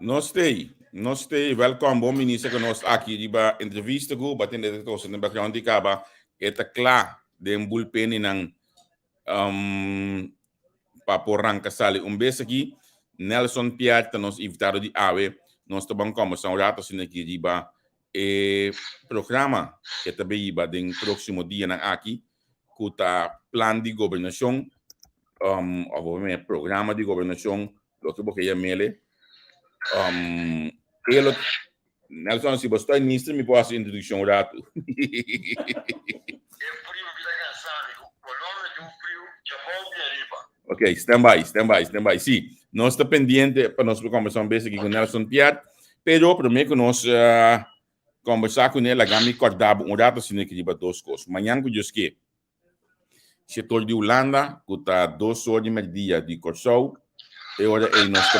Nos t'ei, nos t'ei. Welkom, bon minister ku nos aki riba entrevista ku bo a tende e kos den background di kaba. E ta kla den bullpenninan pa por ranka sali un bes aki. Nelson Pierre ta nos invitado di awe. Nos ta ban kombersa un rato asina aki riba e programa ke ta bay hiba den proximo dianan aki ku ta plan di gobernashon of programa di gobernashon, loke bo ke yamele. Elo Nelson, si bo sta minister, mi por hasi introduccion un ratu. E frio mi ta cansa mi cu Colombia tin un frio djabou di ariba. Ok, stand by, stand by, stand by. Si, nos ta pendiente pa nos por conversa un bes aki cu Nelson Piet, pero prome cu nos conversa cu ne, laga mi corda bo un rato asina aki riba dos cos. Mañan cu Dios ke, Sektor di Hulanda ku ta 2 or di merdia di Kòrsou. E ora ei nos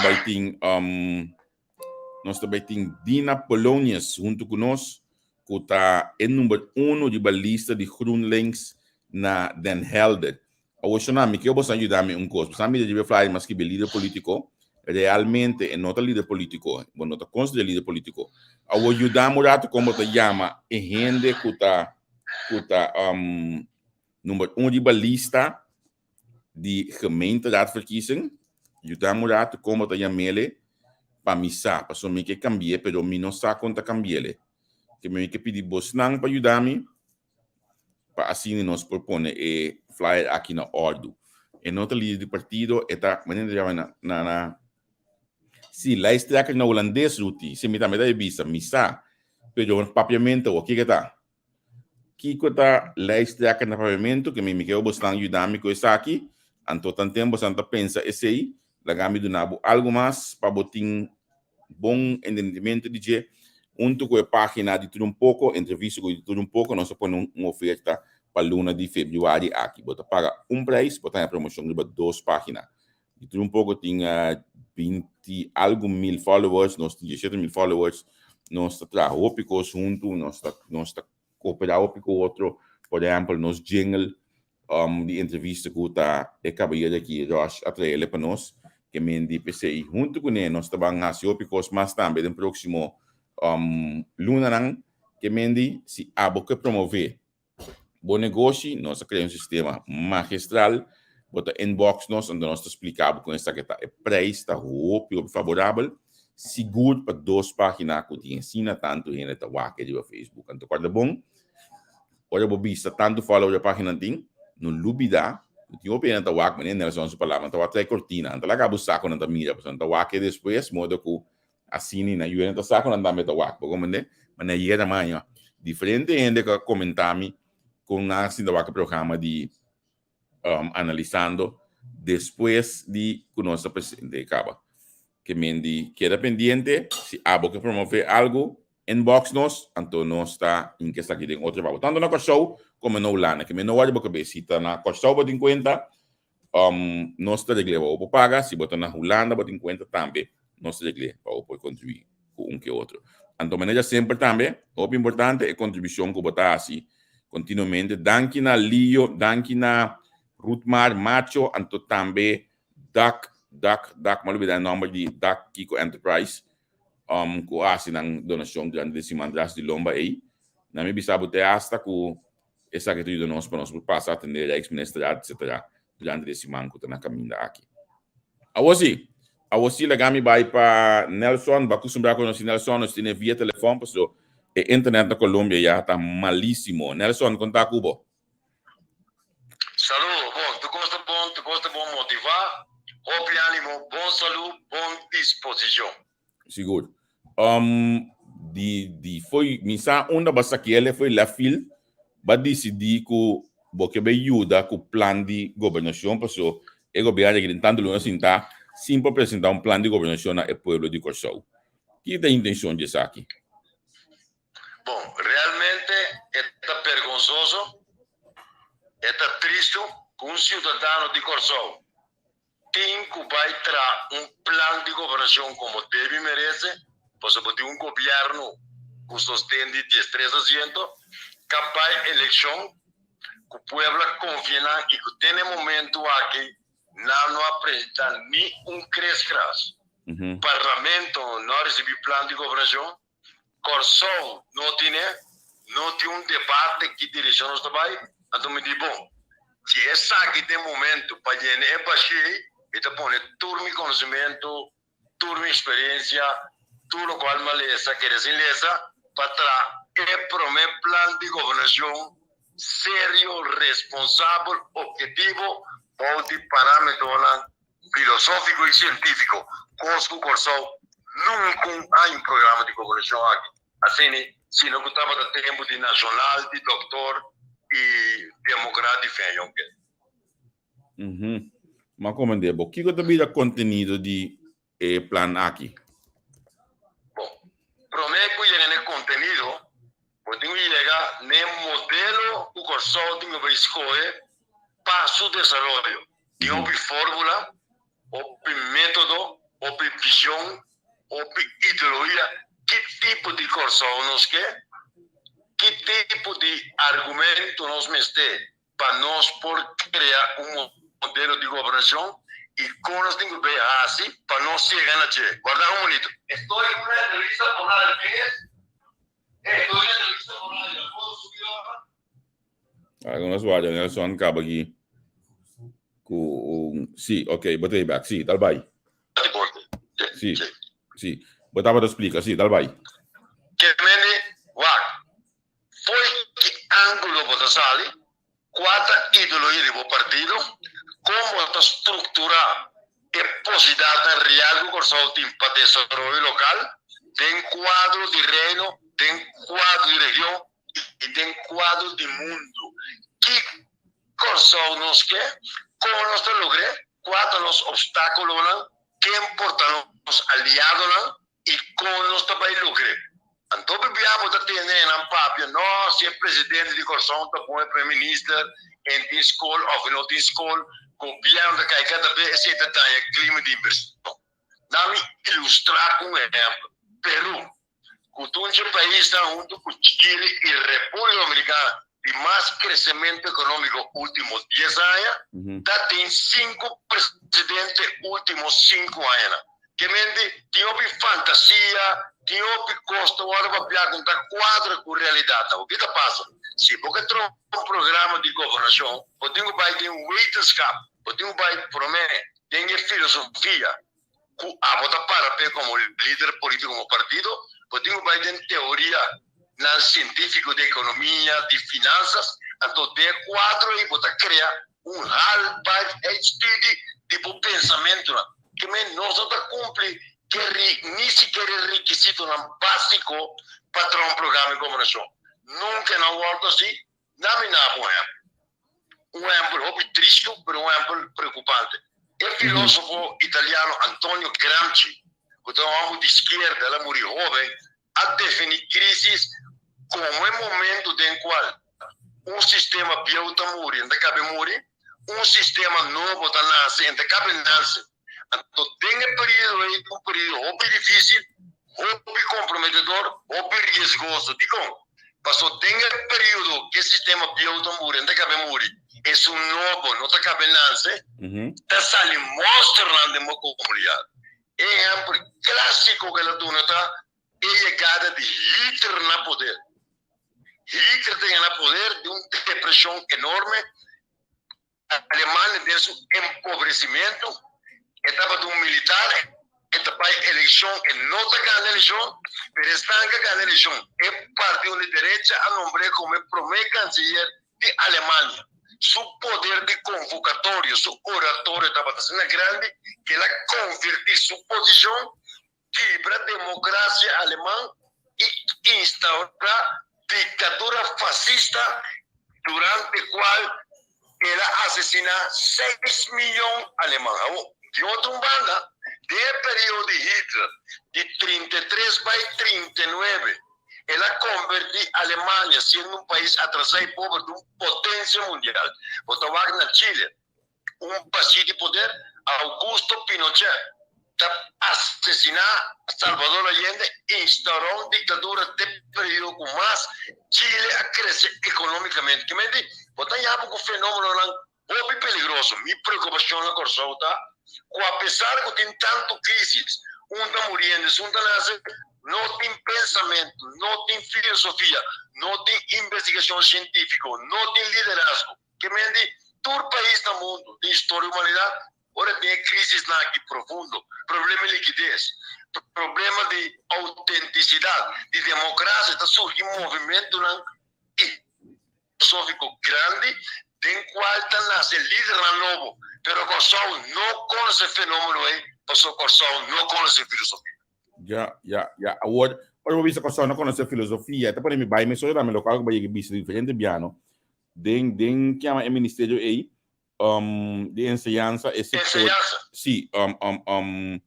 ta bai tin Dina Polonius huntu ku nos ku ta e number uno riba lista di GroenLinks na Den Helder. Awor shona mi ke boso yuda mi un kos. Boso mira riba e flyer mas skibi lider politiko. Realmente e no ta lider politiko. Bo no ta konsidera lider politiko. Awor yuda mi un ratu kon bo ta yama e hende ku ta number 1 riba lista di gemeenteraadverkiezing. Yuda mi un ratu kon bo ta yam'ele pa mi sa. Pasobra mi ke kambi'é, pero mi no sa kon ta kambi'ele. Ke mi ke pidi bosnan pa yuda mi pa asina nos por pone e flyer aki na òrdu. E no ta lider di partido, e ta, manera ta yama na si, lijsttrekker na hulandes, Ruti. Si mi tambe ta bisa, mi sa. Pero papiamento, kiko ta? Kiko ta lijsttrekker na papiamento? Ke mi ke bosnan yuda mi ku esaki. Anto tanten bosnan ta pensa esei, laga mi duna bo algu mas pa bo tin bon entendimento di dje. Huntu ku e página di Tur Un Poko, entrevista ku di Tur Un Poko, nos a pone un oferta pa luna di febrüari aki. Bo ta paga un prijs, bo ta haña promoshon riba dos página. Di Tur Un Poko tin 20 algu mil followers, nos tin 17.000 followers. Nos ta traha hopi kos huntu, nos ta kooperá hopi ku otro. Por ehèmpel, nos jingle di entrevista ku ta e kabayero aki, Rosh, a traele pa nos. Ke men di PCI. Huntu kuné nos ta ban hasi hopi kos mas tambe den próksimo lunanan. Ke men di, si abo ke promové bo negoshi, nos a krea un sistema magistral. Bo ta inbox nos, anto nos ta splika bo kon esaki ta. E prijs ta hopi, hopi favorabel. Sigur pa dos página ku tin asina tantu hende ta wak riba Facebook. Anto kòrda bon, ora bo bisa tantu follower e página tin, no lubida, tin hopi hende ta wak, manera Nelson su palabra, nan ta wak trae kortina, nan ta laga bo sa ku nan ta mira, pasobra nan ta wak despues, modo ku asina nan yu hende ta sa ku nan tambe ta wak, bo komprende? Manera yega tamaño, diferente hende ku a komentá mi kon nan a sinta wak e programa di Analisando despues di ku nos a presente kaba. Ke men di keda pendiente, si abo ke promove algu, inbox nos, anto nos ta hinka esaki den otro babo. Tantu na Kòrsou komo na Hulanda. Ke men no wòrdu bo kabes. Si ta na Kòrsou bo tin kuenta, nos ta regl'é pa bo por paga. Si bo ta na Hulanda bo tin kuenta tambe, nos ta regl'é pa bo por kontribuí ku un ke otro. Anto manera semper tambe, hopi importante e kontribushon ku bo ta hasi kontinuamente. Danki na Leo, danki na Ruthmar Macho, anto tambe Duck, Duck, Duck, mi a lubida e nòmber di Duck Kiko Enterprise, ku a hasi nan donashon durante di siman tras di lomba ei. Nan mi bisa bo te hasta ku esaki ta yuda nos pa nos por pasa atendé Rijksministerraad etcetera durante di e siman ku ta na kaminda aki. Awor si, awor si laga mi bai pa Nelson, bo a kustumbrá konosí Nelson, nos tene via telefòn pasobra e internet na Colombia ya ta malísimo. Nelson, kon ta ku bo? Saludo, bon, tur kos ta bon, tur kos ta bon, motivá, hopi ánimo, bon salú, bon disposishon. Sigur. Di foi, mi sa unda bo a sakiel e foi left field, bo a disidí ku bo ke bai yuda ku plan di gobernashon paso e gobièrnu aki den tantu luna sintá sin por presentá un plan di gobernashon na e pueblo di Kòrsou. Ki ta e intenshon di esaki? Bon, realmente e ta bergonsoso, e ta tristu ku un siudadano di Kòrsou tin ku bai traha un plan di gobernashon komo debe merese, pasobra bo tin un gobièrnu ku sosten di 13 asiento, ka bai elekshon, ku pueblo a konfia nan i ku te na e momentu aki nan no a presentá ni un kriskras. Parlamento no a risibí plan di gobernashon, Kòrsou no tine, no tin un debate ki direkshon nos ta bai, anto mi di bon, si esaki ta e momento pa yena e bashí ei, mi ta pone tur mi konosementu, tur mi eksperensia, tur lokual mi a lesa, kere sin lesa, pa traha e promé plan di gobernashon serio, responsabel, ophetivo, bou di parámetronan filosófiko i sientífiko, kos ku Kòrsou nunka un haña un programa di gobernashon aki asina, sino ku tabata tempu di Nashonal, di Dòktor i Demokrat di Feña Jonker. M'a komprendé bo. Kiko ta bira kontenido di e plan aki? Bon, promé ku yega na e kontenido, bo tin ku yega na e modelo ku Kòrsou tin ku bai skohe pa su desaroyo. Tin hopi fórmula, hopi método, hopi vishon, hopi ideologia. Ki tipo di Kòrsou nos ke? Ki tipo di argumento nos mester pa nos por krea un modelo di gobernashon i kon nos tin ku bay hasi pa nos yega na dje. Guarda un munito. Estoy en una entrevista por radio. ¿Quién es? Estoy en una entrevista por radio. ¿La puedo subir ahora? Algunas guardia Nelson kaba aki ku un sí, ok, bo ta bek, sí, dal bai. Sí, sí, bo tabata splika, sí, dal bai. Ke mende wak Fo'i ki ángulo bo ta sali? Kua ta ideologia di bo partido? Kon bo ta strukturá e posibilidatnan real ku Kòrsou tin pa desaroyo lokal den kuadro di Reino, den kuadro di region i den kuadro di mundu? Ki Kòrsou nos ke? Kon nos ta logr'é? Kua ta nos opstákulonan? Ken por ta nos aliadonan? I kon nos ta bai logr'é? Anto bibia bo ta tende e nan papia, no, si e presidente di Kòrsou ta bon e prome minister, en tin skol òf e no tin skol, gobièrnu ta kai kada bes, esei ta daña klima di invershon. Nan mi ilustrá ku un ehèmpel, Perú, ku ta un dje paisnan huntu ku Chile i Repúblika Dominikana di mas kresementu ekonómiko último dies aña, ta tin sinku presidente último sinku añanan. Ke mente tin hopi fantasia, tin hopi kos ta wòrdu papiá ku no ta kuadra ku realidat. Awor, ke ta pasa? Si bo ke troha un programa di gobernashon, bo tin ku bai den wetenskap, bo tin ku bai promé den e filosofia ku abo ta para p'e komo lider polítiko, komo partido, bo tin ku bai den teoria nan sientífiko di ekonomia, di finansas, anto den e kuadro ei bo ta krea un haalbaarheidsstudie di bo pensamentunan. Ke men nos no ta kumpli ke ni sikiera e rekisitonan básiko pa traha un programa di gobernashon. Nunka nan wòrdu hasi. Na mi na un ehèmpel. Un ehèmpel hopi tristu, pero un ehèmpel preokupante. E filósofo italiano Antonio Gramsci, ku ta un hòmber di skierda, el a muri hóben, a definí krísis komo e momentu den kual un sistema bieu ta muri en ta kabe muri, un sistema nobo ta nase en ta kabe nase. Anto den e periodo ei ta un periodo hopi difísil, hopi komprometedor, hopi riesgoso. Dikon? Paso den e periodo ku e sistema bieu ta muri en ta kabe muri, esun nobo no ta kabe nase, ta sali monsternan den bo komunidat. E ehèmpel klásiko ku el a duna ta e yegada di Hitler na poder. Hitler ta yega na poder den un depreshon enorme, Alemania den su empobresimentu, e tabata un militar, e ta bai elekshon, e no ta gana elekshon, pero esnan ka gana elekshon, e partido di derecha a nombr'é komo e promé kansiyer di Alemania. Su poder di konvokatorio, su oratorio tabata asina grandi ku el a konvertí su posishon, kibra demokrasia aleman i instaurá diktadura fasista durante kual el a asesiná seis miyon aleman. Awor, di otro un banda, den e periodo di Hitler, di 33 bai 39, El a konvertí Alemania, siendo un pais atrasá i pober, den un potensia mundial. Bo ta wak na Chile, un bashí di poder, Augusto Pinochet ta asesiná Salvador Allende i instaurá un diktadura te periodo ku mas Chile a krese ekonómikamente. Ke menti, bo ta yaba ku fenómenonan hopi peligroso. Mi preokupashon na Kòrsou ta ku apesar ku tin tantu krísis, Un ta muriendo, esun ta nase, no tin pensamentu, no tin filosofia, no tin investigashon sientífiko, no tin liderazgo. Ke men di tur pais na mundu den historia humanidat ora tin e krisisnan aki profundo, problema di likides, problema di autentisidat, di demokrasia, ta surgi movimentunan filosófiko grandi den kual ta nase lidernan nobo, pero Kòrsou no konosé fenómeno ei pasobra Kòrsou no konosé filosofia. Ya, ya, ya. Awor, ora bo bisa Kòrsou no konosé filosofia, ta pone mi bai mesora tambe lokual ku bo a yega bisa diferente biano den den kiama e ministerio ei um, di enseñansa, e sektor, Enseñansa. sí, um, um, um,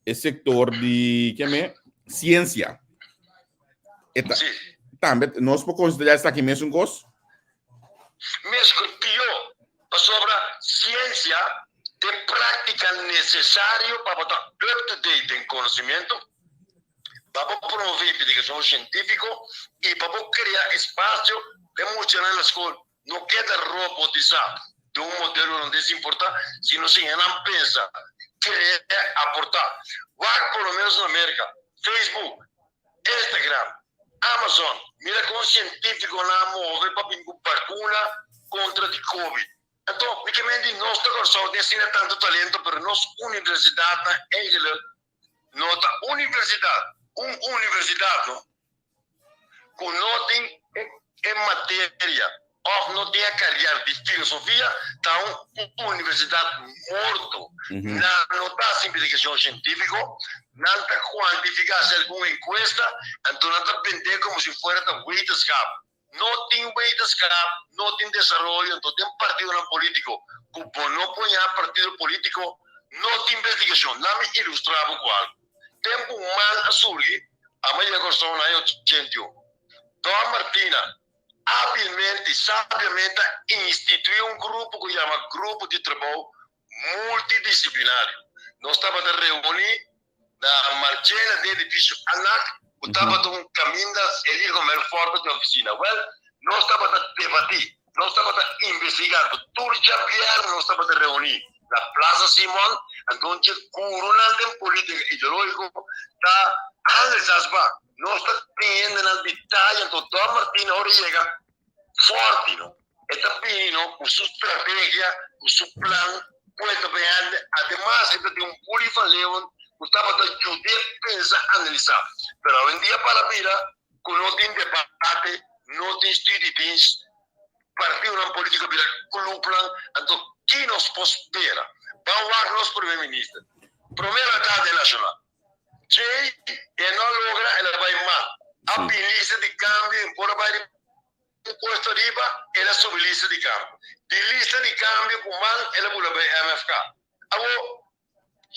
e sektor di kiame siensia. E ta, Sí. tambe nos por konsiderá esaki mesun kos? Mesku pió, pasobra siensia ta e práktika nesesario pa bo ta up to date den konosimentu, pa bo promové investigashon sientífiko i pa bo krea espasio pa e muchanan na skol no keda robotisá den un modelo nan desimportá, sino siña nan pensa, krea, aportá. Wak por lo menos na Merka, Facebook, Instagram, Amazon, mira kon sientífikonan a move pa bin ku bakuna kontra di Covid. Anto, mi ke men di nos ta Kòrsou tin asina tantu talento, pero nos universidatnan eigenlik no ta universidat, un universidat no, ku no tin e materia òf no tin e karier di filosofia ta un universidat morto. Nan no ta hasi investigashon sientífiko, nan ta kuantifiká hasi algun enkuesta, anto nan ta bend'é komo si fuera ta wetenskap. No tin wetenskap, no tin desaroyo, anto den partidonan polítiko ku bo no por yaha partido polítiko, no tin investigashon. Lami ilustrá bo ku algu. Tempu mal a surgi, amo a yega Kòrsou na aña 81. Don Martina ábilmente i sabiamente a instituí un grupo ku yama Grupo di Trabou Multidisiplinario. Nos tabata reuní na Marchena den edifisio Anak, ku tabata un kaminda Elir Gomel Forte tin ofisina. Wèl, nos tabata debatí, nos tabata investigá, anto tur djabièrnè nos tabata reuní na Plaza Simon, anto dje gurunan den polítika ideológiko ta analisá sba. Nos ta tin hendenan di taya, anto Don Martina ora e yega forti no, e ta bini no ku su strategia, ku su plan ku e ta bin hende. Ademas e ta tin un Bully van Leeuwen ku tabata yud'é pensa, analisá. Pero awendia para bira ku no tin debate, no tin studiedienst, partidonan polítiko bira klupnan, anto ki nos por spera? Ban wak nos Primer Minister, promé la ta Nacional. Djei e no a logra, el a bai mal. A bin lista di kambio i por a bai di un puesto ariba, el a subi lista di kambio. Di lista di kambio ku man el a bula bai MFK. Awor,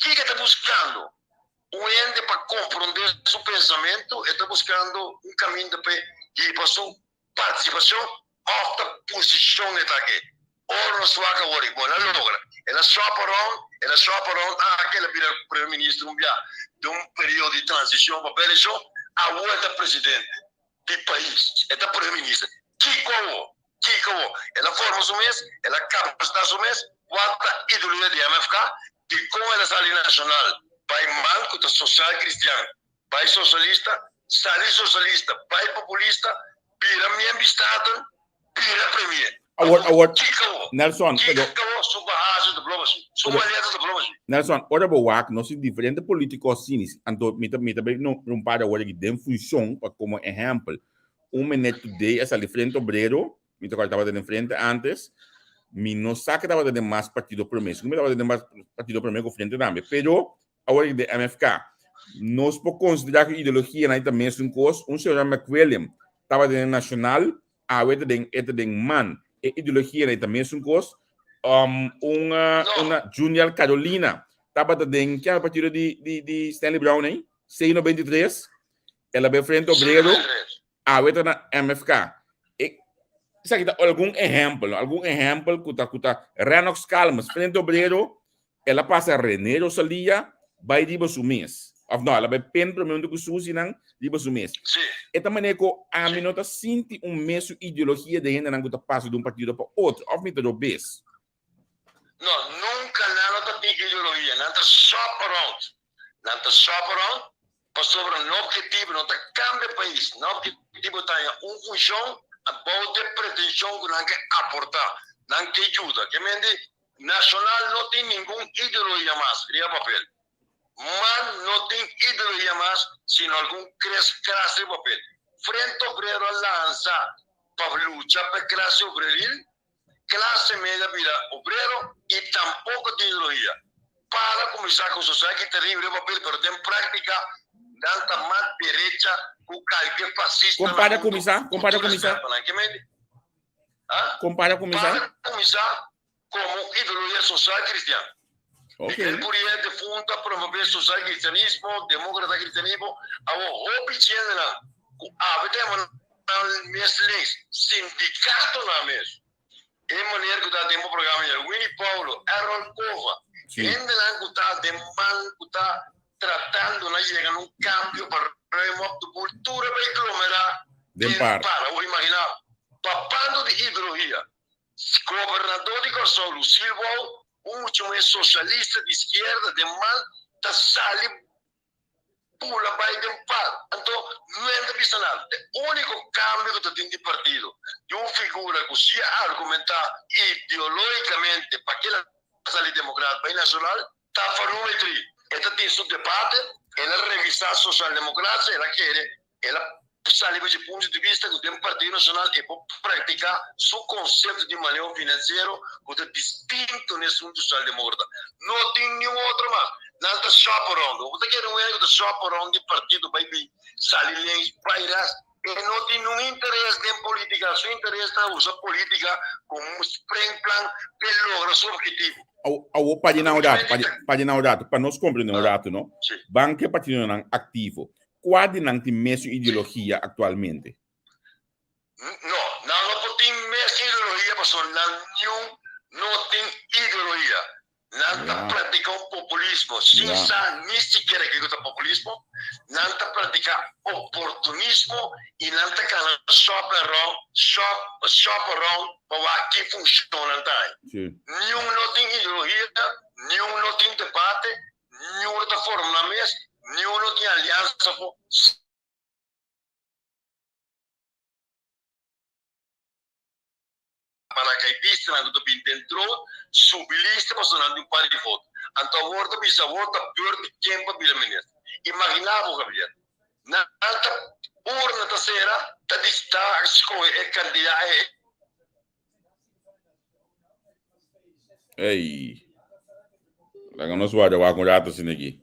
kiko e ta buskando? Un hende pa komprondé su pensamentu, e ta buskando un kaminda p'e hiba su Partisipashon òf ta posishon e ta ke? Ora nos wak awor i kon el a logra? El a shop around, el a shop around aki el a bira primer minister un bia den un periodo di transishon pa beleshon, awor e ta presidente di pais, e ta primer minister. Kiko awor? Kiko awor? El a forma su mes, el a kapasitá su mes, kua ta ideologia di MFK, dikon el a sali nashonal bai man ku ta sosial kristian Bai socialista, sali socialista, bai populista, bira miembro Staten, bira premier. Awor, awor, Kiko, Nelson, pero, Kiko su bahazo ta bloma si, su pero, maleta ta bloma si. Nelson, ora bo wak, nos tin diferente politico asina, anto mi ta, mi ta bay no un par awor aki den funcion, pa como ehempel, un meneer today a sali Frente Obrero, mi ta kòrda tabata den Frente antes, mi no sa ke tabata den mas partido prome, sigur mi tabata den mas partido prome ku Frente tambe, pero Awor di MFK, nos por konsiderá ku ideologianan ta mesun kos? Un señora McWilliam tabata den Nacional, awe ta den e ta den man. E ideologianan ta mesun kos? Um, un una Junior Carolina tabata den ke partido di di di Stanley Brown ei? C93. El a bai Frente Obrero. Awe ta na MFK. E, esaki ta algun ehempel, no? Algun ehempel ku ta ku ta Renox Calmes, Frente Obrero, el a pasa René Rosalia bai riba su mes. Of no, el a bai pen promé huntu ku Suzy nan riba su mes. Sí. E ta manera ku ami no ta sinti un mesun ideologia den hendenan ku ta pasa di un partido pa otro, of mi ta robes? No, nunka nan no ta tin ideologia, nan ta shop around. Nan ta shop around pasobra nan objetivo no ta cambia pais, nan objetivo ta haña un funcion bou di e pretension cu nan ke aporta, nan ke yuda. Ke mende Nacional no tin ningun ideologia mas riba papel. Man no tin ideologia mas sino algun kres kras riba papel. Frente Obrero a lansa pa lucha pa e klase obreril, klase media bira obrero y tampoco tin ideologia. Para cuminsa cu sosai ki ta riba papel pero den practica nan ta mas derecha cu calke fascista na mundo. Con para cuminsa? Cu Con para tur cuminsa? respet pa nan. Ke mende? Ah? Con para cuminsa? Para cuminsa como ideologia social cristian. Ok. Miguel Curiel defunto a promove social cristianismo, democrata cristianismo, awor hopi djendenan cu awe ta yama nan mes links, sindicatonan mes. E manera cu ta den bo programa ya, Winnie Paulo, Errol Cova, hendenan cu ta den man cu ta tratando na yega na un cambio pa ruim op de boel, tur a bay glomera Den par. par. Awor imagina, papando di ideologia, Gobernador di Kòrsou Lucille Wout, un mucha muhé sosialista di iskierda den mal, ta sali bula bai den par. Anto no ta bisa nada. E úniko kambio ku ta tin di partido di un figura ku si a argumentá ideológikamente pa kila sali demokrat bai nashonal ta Faroe Dri. E ta tin su debate, el a revisá sosialdemokrasia, el a kere El a sali ku dje punto di bista ku den Partido Nacional e por praktiká su konsepto di maneho finansiero ku ta distinto na esun Socialdemókrata. No tin niun otro mas. Nan ta shop around. Bo ta kere un hende ku ta shop around di partido bai bin sali links bai ras. E no tin niun interes den polítika. Su interes ta usa polítika komo un springplan p'e logra su objetivo. Awor pa dje nan un rato, pa dje nan un rato, pa nos komprende un rato no. Ban ku e partidonan aktivo. Kua di nan tin mesun ideologia aktualmente? No, nan no por tin mesun ideologia pasobra nan niun no tin ideologia. Nan ta practica un populismo sin sa ni sikiera kiko ta populismo. Nan ta practica oportunismo y nan ta cana shop around, shop, shop around pa wak ki funcion nan ta hay. Niun no tin ideologia, niun no tin debate, Niun no ta forma nan mes, niun no tin aliansa ku. Paracaidista ku ta bin den drone subi lista pasobra nan tin un par di voto. Anto awor ta bisa awor ta beurt di ken pa bira minister. Imagina bo Javier, nan ta urna ta sera ta ta scoge e cantidad e. Ey. Laga nos warda wak un rato asina aki.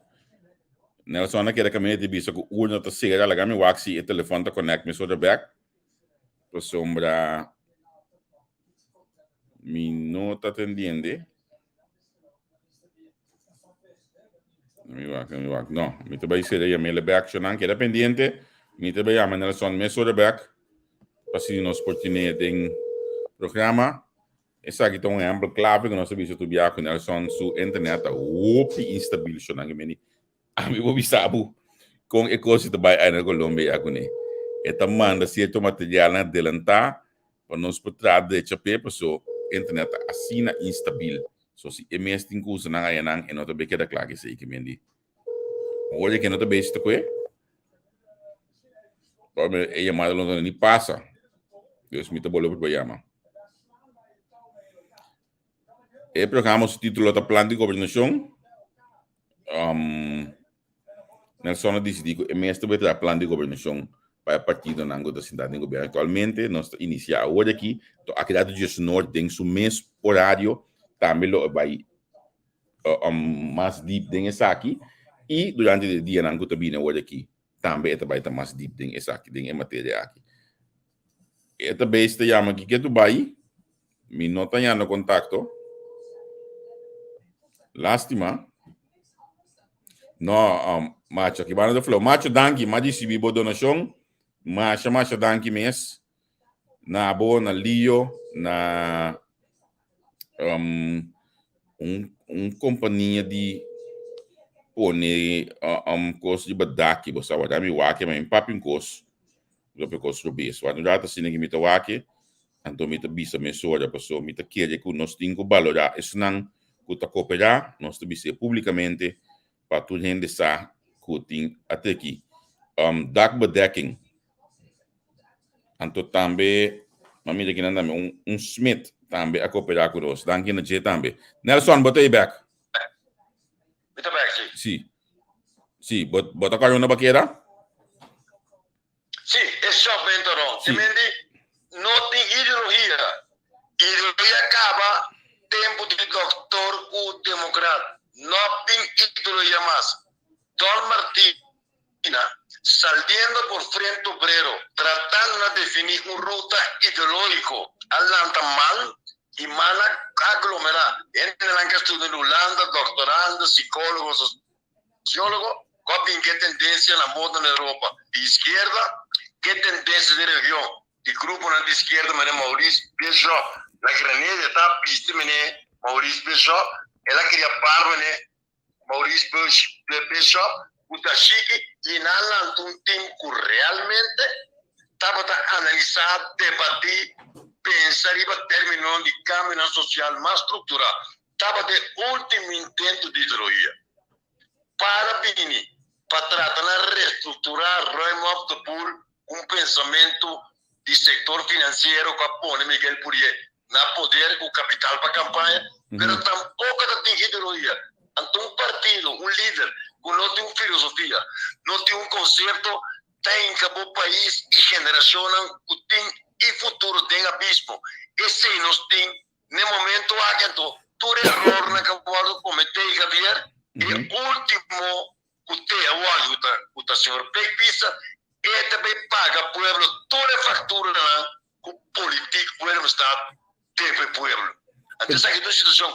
Nelson a keda kaminda di bisa ku urna ta sera. Laga mi wak si e telefon ta connect mesora bek. Pasobra mi no ta tendiende. Mi wak, mi wak. No, mi ta bai sera yam'e bek. Shonan keda pendiente. Mi ta bai yama Nelson mesora bek. Pa asina nos por tene den programa. Esaki ta un ehempel clave ku nos a bisa tur biaha ku Nelson su internet ta hopi instabil shonan ke meni. Ami por bisa bo kon e kos ta bai na Colombia ya kuné. E ta manda sierto materialnan adelantá pa nos por traha drecha p'e paso internet ta asina instabil. So si e mes tin ku usa nan ayanan e no ta bay keda kla ku esei ke meni. Oye ke no ta besi ta kue. Por e llamada lo no ni pasa. Dus mi ta bolbe por llama. E programa su título ta Plan di Gobernacion. Um, Nelson a decidí ku e mes ta traha plan di gobernacion pa e partidonan ku ta sintá den gobierno aktualmente. Nos ta inisiá awor aki. To aki dato Djesnor den su mes horario tambe lo e bai mas diep den esaki y durante di e dianan cu ta bini awor aki tambe e ta bay ta mas diep den esaki, den e materia aki. E ta bes ta yama aki ke tu bay, mi no ta yanda contacto. Lastima. No, um, macho, aki banda ta flow. Macho, danki, m'a ricibi bo donacion. Masha, masha danki mes. Na bo, na Leo, na um, un, un kompania di pone um, kos riba daki, bo sa wak. Mi wak ma mi papi un kos, lope kos robes. Wak un rato asina ki mi ta wak, anto mi ta bisa mesora, paso mi ta kere ku nos tin ku balorá esnan ku ta kooperá, nos ta bis'é públikamente. Pa tur hende sa ku tin ateki. Dakbedekking. Anto tambe, m'a mira kinan tambe, un smid tambe a koperá ku nos. Danki na dje tambe. Nelson, bo ta ei bèk? Mi ta bèk, si. Si. Si, bo ta kòrda unda bo a keda? Si, e shòpmento rònt. Te men di, no tin ideologia. Ideologia kaba tempu di dòktor ku demokrat. No tin ideologia mas. Don Martina, saliendo por Frente Obrero, tratando na definí un ruta ideológiko, a lanta man i man a aglomerá hendenan ku a studia na Hulanda, dòktorando, sikólogo, Sosiólogo, ku a bin ku e tendensia na moda na Europa di iskierda, ku e tendensia di region di gruponan di iskierda manera Maurice Bishop na Grenada ta bisti manera Maurice Bishop, el a kria barba manera Maurice Bishop ku dashiki i nan a lanta un tim ku realmente tabata analisá, debatí, pensa riba términonan di kambionan sosial mas strukturá. Tabata e último intento di ideologia para bini pa trata na restrukturá ruim op de boel ku un pensamentu di sektor finansiero ku a pone Miguel Pourier na poder ku kapital pa kampaña, pero tampoko ta tin ideologia. Anto un partido, un lider ku no tin un filosofia, no tin un konsepto, ta hinka bo pais i generashonnan ku tin i futuro den abismo. Esei nos tin N'e momento aki anto, tur e erornan ku a wòrdu kometé, Javier, e último ku te awor ku ta ku ta señor Pek bisa, e ta bay paga pueblo tur e fakturanan ku politiek Willemstad debe pueblo. Anto esaki ta un situashon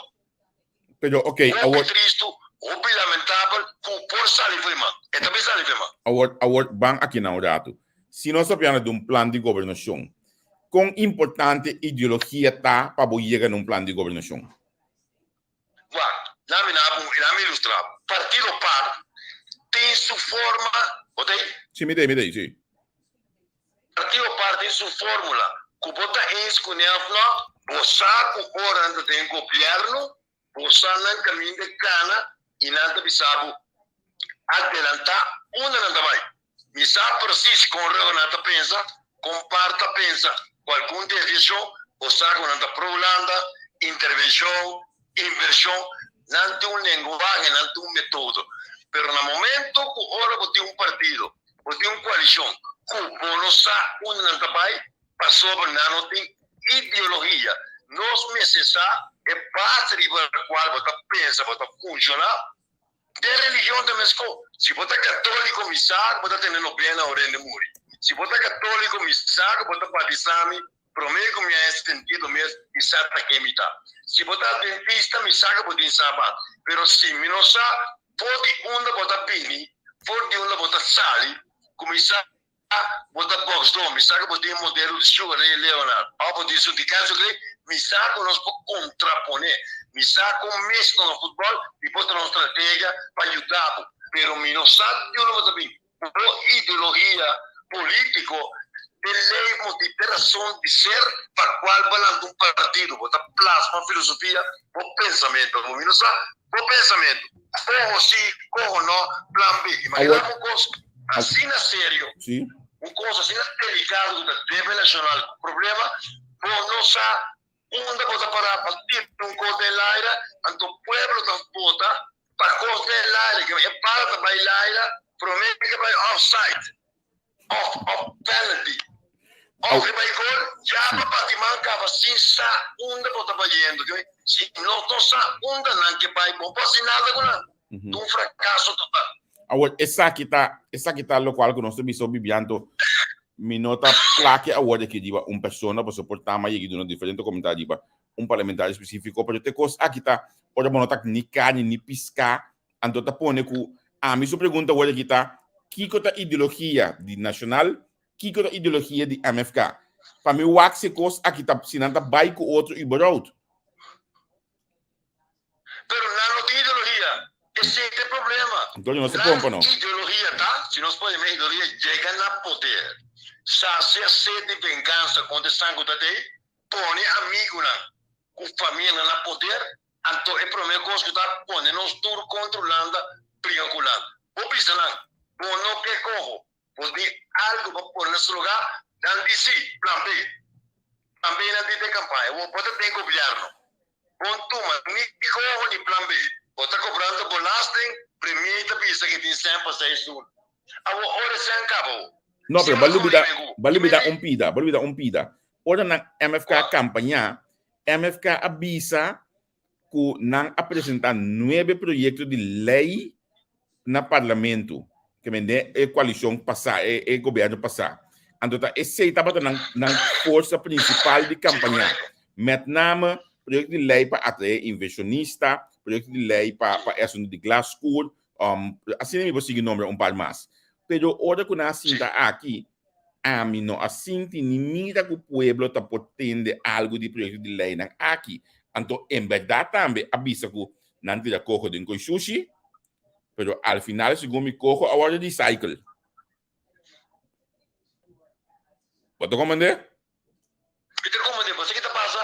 Pero, ok, hopi awor tristu, hopi lamentabel ku por sali for e man. E ta bay sali for e man. Awor, awor ban aki na un ratu. Si nos ta pianda di un plan di gobernashon, kon importante ideologia ta pa bo yega na un plan di gobernashon? Wak, lami na bo, lami ilustra bo. Partido par tin su forma, bo ta ei? Si, mi ta ei, mi ta ei, si. Partido par tin su formula, ku bo ta eens kuné òf nò, bo sa ku ora nan ta den gobièrnu, bo sa nan kaminda e kana i nan ta bisa bo adelantá unda nan ta bai. Mi sa presis kon Röger ta pensa, kon par ta pensa, ku algun desviashon, bo sa ku nan ta pro Hulanda, intervenshon, invershon, nan tin un lenguahe, nan tin un metodo. Pero na momento ku ora bo tin un partido, bo tin un koalishon ku bo no sa unda nan ta bai, pasobra nan no tin ideologia. Nos mester sa e base riba kual bo ta pensa, bo ta funshoná. Den religion ta meskó. Si bo ta katóliko mi sa ku bo ta tene nobena ora hende muri. Si bo ta katóliko mi sa ku bo ta batisá mi promé ku mi a hasi sentido mes mi sa ta ken mi ta. Si bo ta adventista mi sa ku bo tin sabat. Pero si mi no sa for di unda bo ta bini, for di unda bo ta sali, ku mi sa Bo ta boxdó, mi sa ku bo tin e modelo di Sugar Ray Leonard òf bo tin su di Cassius Clay, mi sa ku nos por kontraponé, mi sa kon mes nos na futbòl i por traha un strategia pa yuda bo, pero mi no sa di unda bo ta bin. Bo ideologia polítiko te leitmotiv, te rason di ser pa kual bo a lanta un partido, bo ta plasma filosofia, bo pensamentu, amo mi no sa bo pensamentu, koho si, koho no, plan B. Imagina bo un kos asina serio, un kos asina delikado ku ta debe nashonal ku problema, bo no sa unda bo ta pará pa tira un kos den laira, anto pueblo ta vota pa kos den laira, ke e bala ta bai laira promé ke bai offside. Of of penalty. Of e bai gol, ya pa bati man kaba sin sa unda bo ta bayendo. Si nos no sa unda nan ke bai, bo por hasi nada ku nan. Ta un frakaso total. Awor, esaki ta, esaki ta lokual ku nos ta bisa hopi bianto. Mi no ta plaki awor aki riba un persona, pasobra por ta mi a yega duna diferente komentario riba un parlamentario spesífiko, pero te kos aki ta ora bo no ta ni karni ni piská, Anto ta pone ku ami su pregunta awor aki ta, kiko ta ideologia di Nashonal, kiko ta ideologia di MFK? Pa mi wak si e kos aki ta, si nan ta bai ku otro überhaupt. Pero nan no tin ideologia. Esei ta e problema. Antonio, no se pompa no. Nan ideologia ta, si nos pone men ideologia yega na poder, sacia sed di vengansa kontra esnan ku ta dei, pone amigunan ku famianan na poder, Anto e prome kos ku ta pone nos tur kontra Hulanda. bringa ku nan. Bo bisa nan, Bo no ke koho, bo tin algu pa pone na su lugá? Nan di sí, Plan B. Plan B nan tin den kampaña. Bo bo ta den gobièrnu. Bo no tuma ni koho ni plan B. Bo ta kobrando belasting, premier ta bisa ke tin sèn pa seis luna. Awor ora e sèn kaba bo. No, pero bo a lubida, bo a lubida un pida, bo a lubida un pida. Ora nan MFK a kampañá, MFK a bisa ku nan a presentá nuebe proyekto di lei na parlamento, ke men den e koalishon pasá, e e gobièrnu pasá. Anto ta esei tabata nan nan forsa prinsipal di kampañá. Met name proyekto di lei pa atraé invershonista, proyekto di lei pa pa e asuntu di glaskuur, asina mi por sigui nombra un par mas. Pero ora ku nan a sinta aki, ami no a sinti ni mira ku pueblo ta por tende algu di proyekto di leinan aki. Anto en bèrdat tambe a bisa ku nan tira koho den koi shushi, pero al final segun mi koho a wòrdu recycle. Bo ta komprendé? Mi ta komprendé, bo sa ki ta pasa?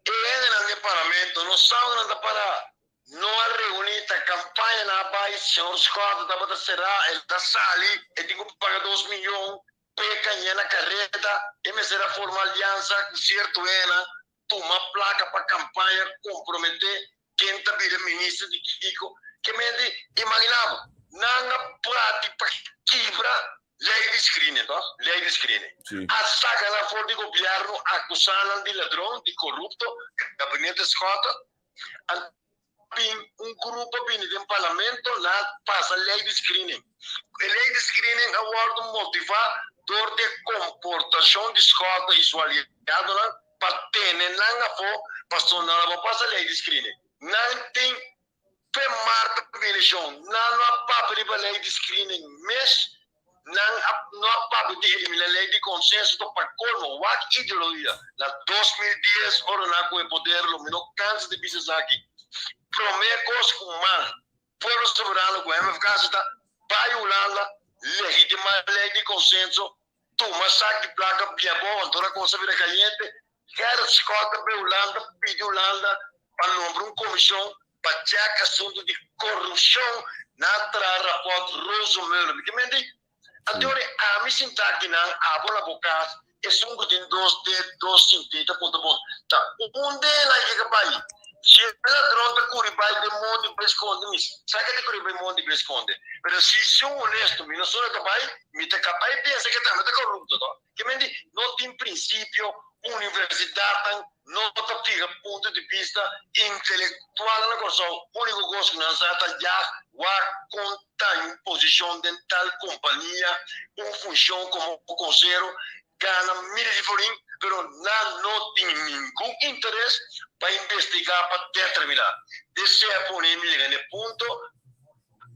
E hendenan den parlamento no sa unda nan ta pará. No a reuní, ta kampaña nan a bai, señor Schotte tabata será, el ta sali, e tin ku paga dos miyon p'e kañ'é na kareda, e mester a forma aliansa ku sierto hendenan, tuma plaka pa kampaña, komprometé ken ta bira minister di kiko. Ke mende, imaginá bo, nan a bati pa kibra lei di screening, toch? Lei di screening. A saka nan for di gobièrnu, akusá nan di ladron, di korupto, gabinete Schotte. A bin un grupo a bini den parlamento na pasa lei di screening. E lei di screening a wòrdu motivá dor di e komportashon di Schotte i su aliadonan pa tene nan afó pasobra nan a bo pasa lei di screening. Nan tin fe marta bini shon. Nan no a papia riba lei di screening mes. Nan a no a papia di elimina lei di consenso to pa colmo wak ideologia. Na 2010 ora nan a coge poder lo mi no cansa di bisa esaki. Prome cos cu man Pueblo Soberano cu MFK si ta bay Hulanda legitima lei di consenso tuma sak di placa bia bo anto ora cos a bira cayente Gerrit Schotte bay Hulanda pidi Hulanda pa nombra un comision pa check asunto di corupcion na traha rapport Rosenmeulen. Mi ke menti? Anto ora ami sinta aki nan, abo na bo cas, esun cu tin dos ded, dos sinti ta punta bon, ta un den nan yega bai. Si e ladron ta curi bai den mondi bai sconde, mi sa ke ta curi bai mondi bai sconde. Pero si si un honesto mi no solo ta bai, mi ta capaz di pensa ke tambe ta corupto, no? Ke menti? No tin principio, universidadnan no ta fiha punto di bista intelectualnan na Kòrsou. Úniko kos ku nan sa ta yag, wak, kon taña un posishon den tal kompania, un funshon komo konsehero, gana miles di florin, pero nan no tin ningun interes pa investigá pa determiná. Desea pone mi yega na e punto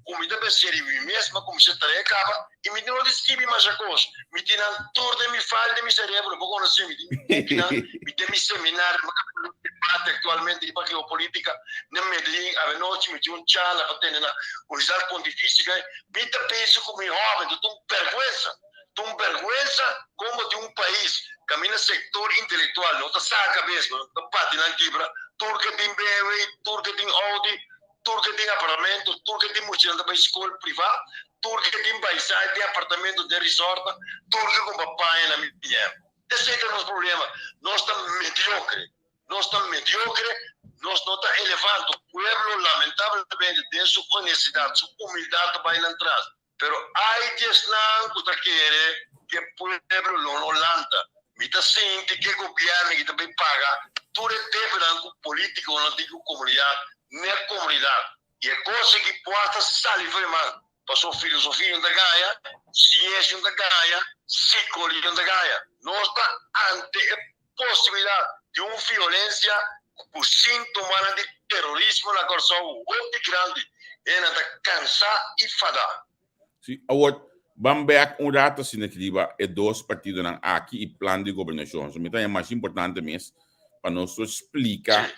ku mi ta pens'é riba mi mes, mi a kuminsá traha kaba i mi no ta skibi masha kos. Mi tin nan tur den mi file den mi serebro, bo konosé mi tin bukinan, mi tin mi seminario, mi a debate aktualmente riba geopolitika na Medellin. Avenochi mi tin un charla pa tene na Universidat Pontificia. Mi ta pensa ku mi hóben ta un bèrgwensa, ta un bèrgwensa komo tin un pais kaminda sektor intelektual no ta saka kabes, no ta bati nan kibra, tur ke tin BMW, tur ke tin Audi, Tur ke tin apartamento, tur ke tin muchanan ta bai skol privá, tur ke tin paisahe tin apartamento den risortnan, tur ke kumpra paña na Miami. Esei ta nos problema. Nos ta mediokre. Nos ta mediokre, nos no ta elevá. Anto pueblo lamentablemente den su honestidad, su humildad ta bai nan tras. Pero ai di esnan ku ta kere ku e pueblo lo no lanta. Mi ta sinti ku e gobièrnu aki ta bai paga tur e debenan ku polítikonan tin ku komunidat n'e komunidat. I e kos aki por hasta sali for e man, pasobra filosofia no ta gaña, siensia no ta gaña, sikologia no ta gaña. Nos ta ante e posibilidat di un violensia ku síntomanan di terorismo na Kòrsou hopi grandi, hendenan ta kansá i fadá. Sí, awor ban bek un rato asina aki riba e dos partidonan aki i plan di gobernashon. So mi ta haña mas importante mes pa nos tur splika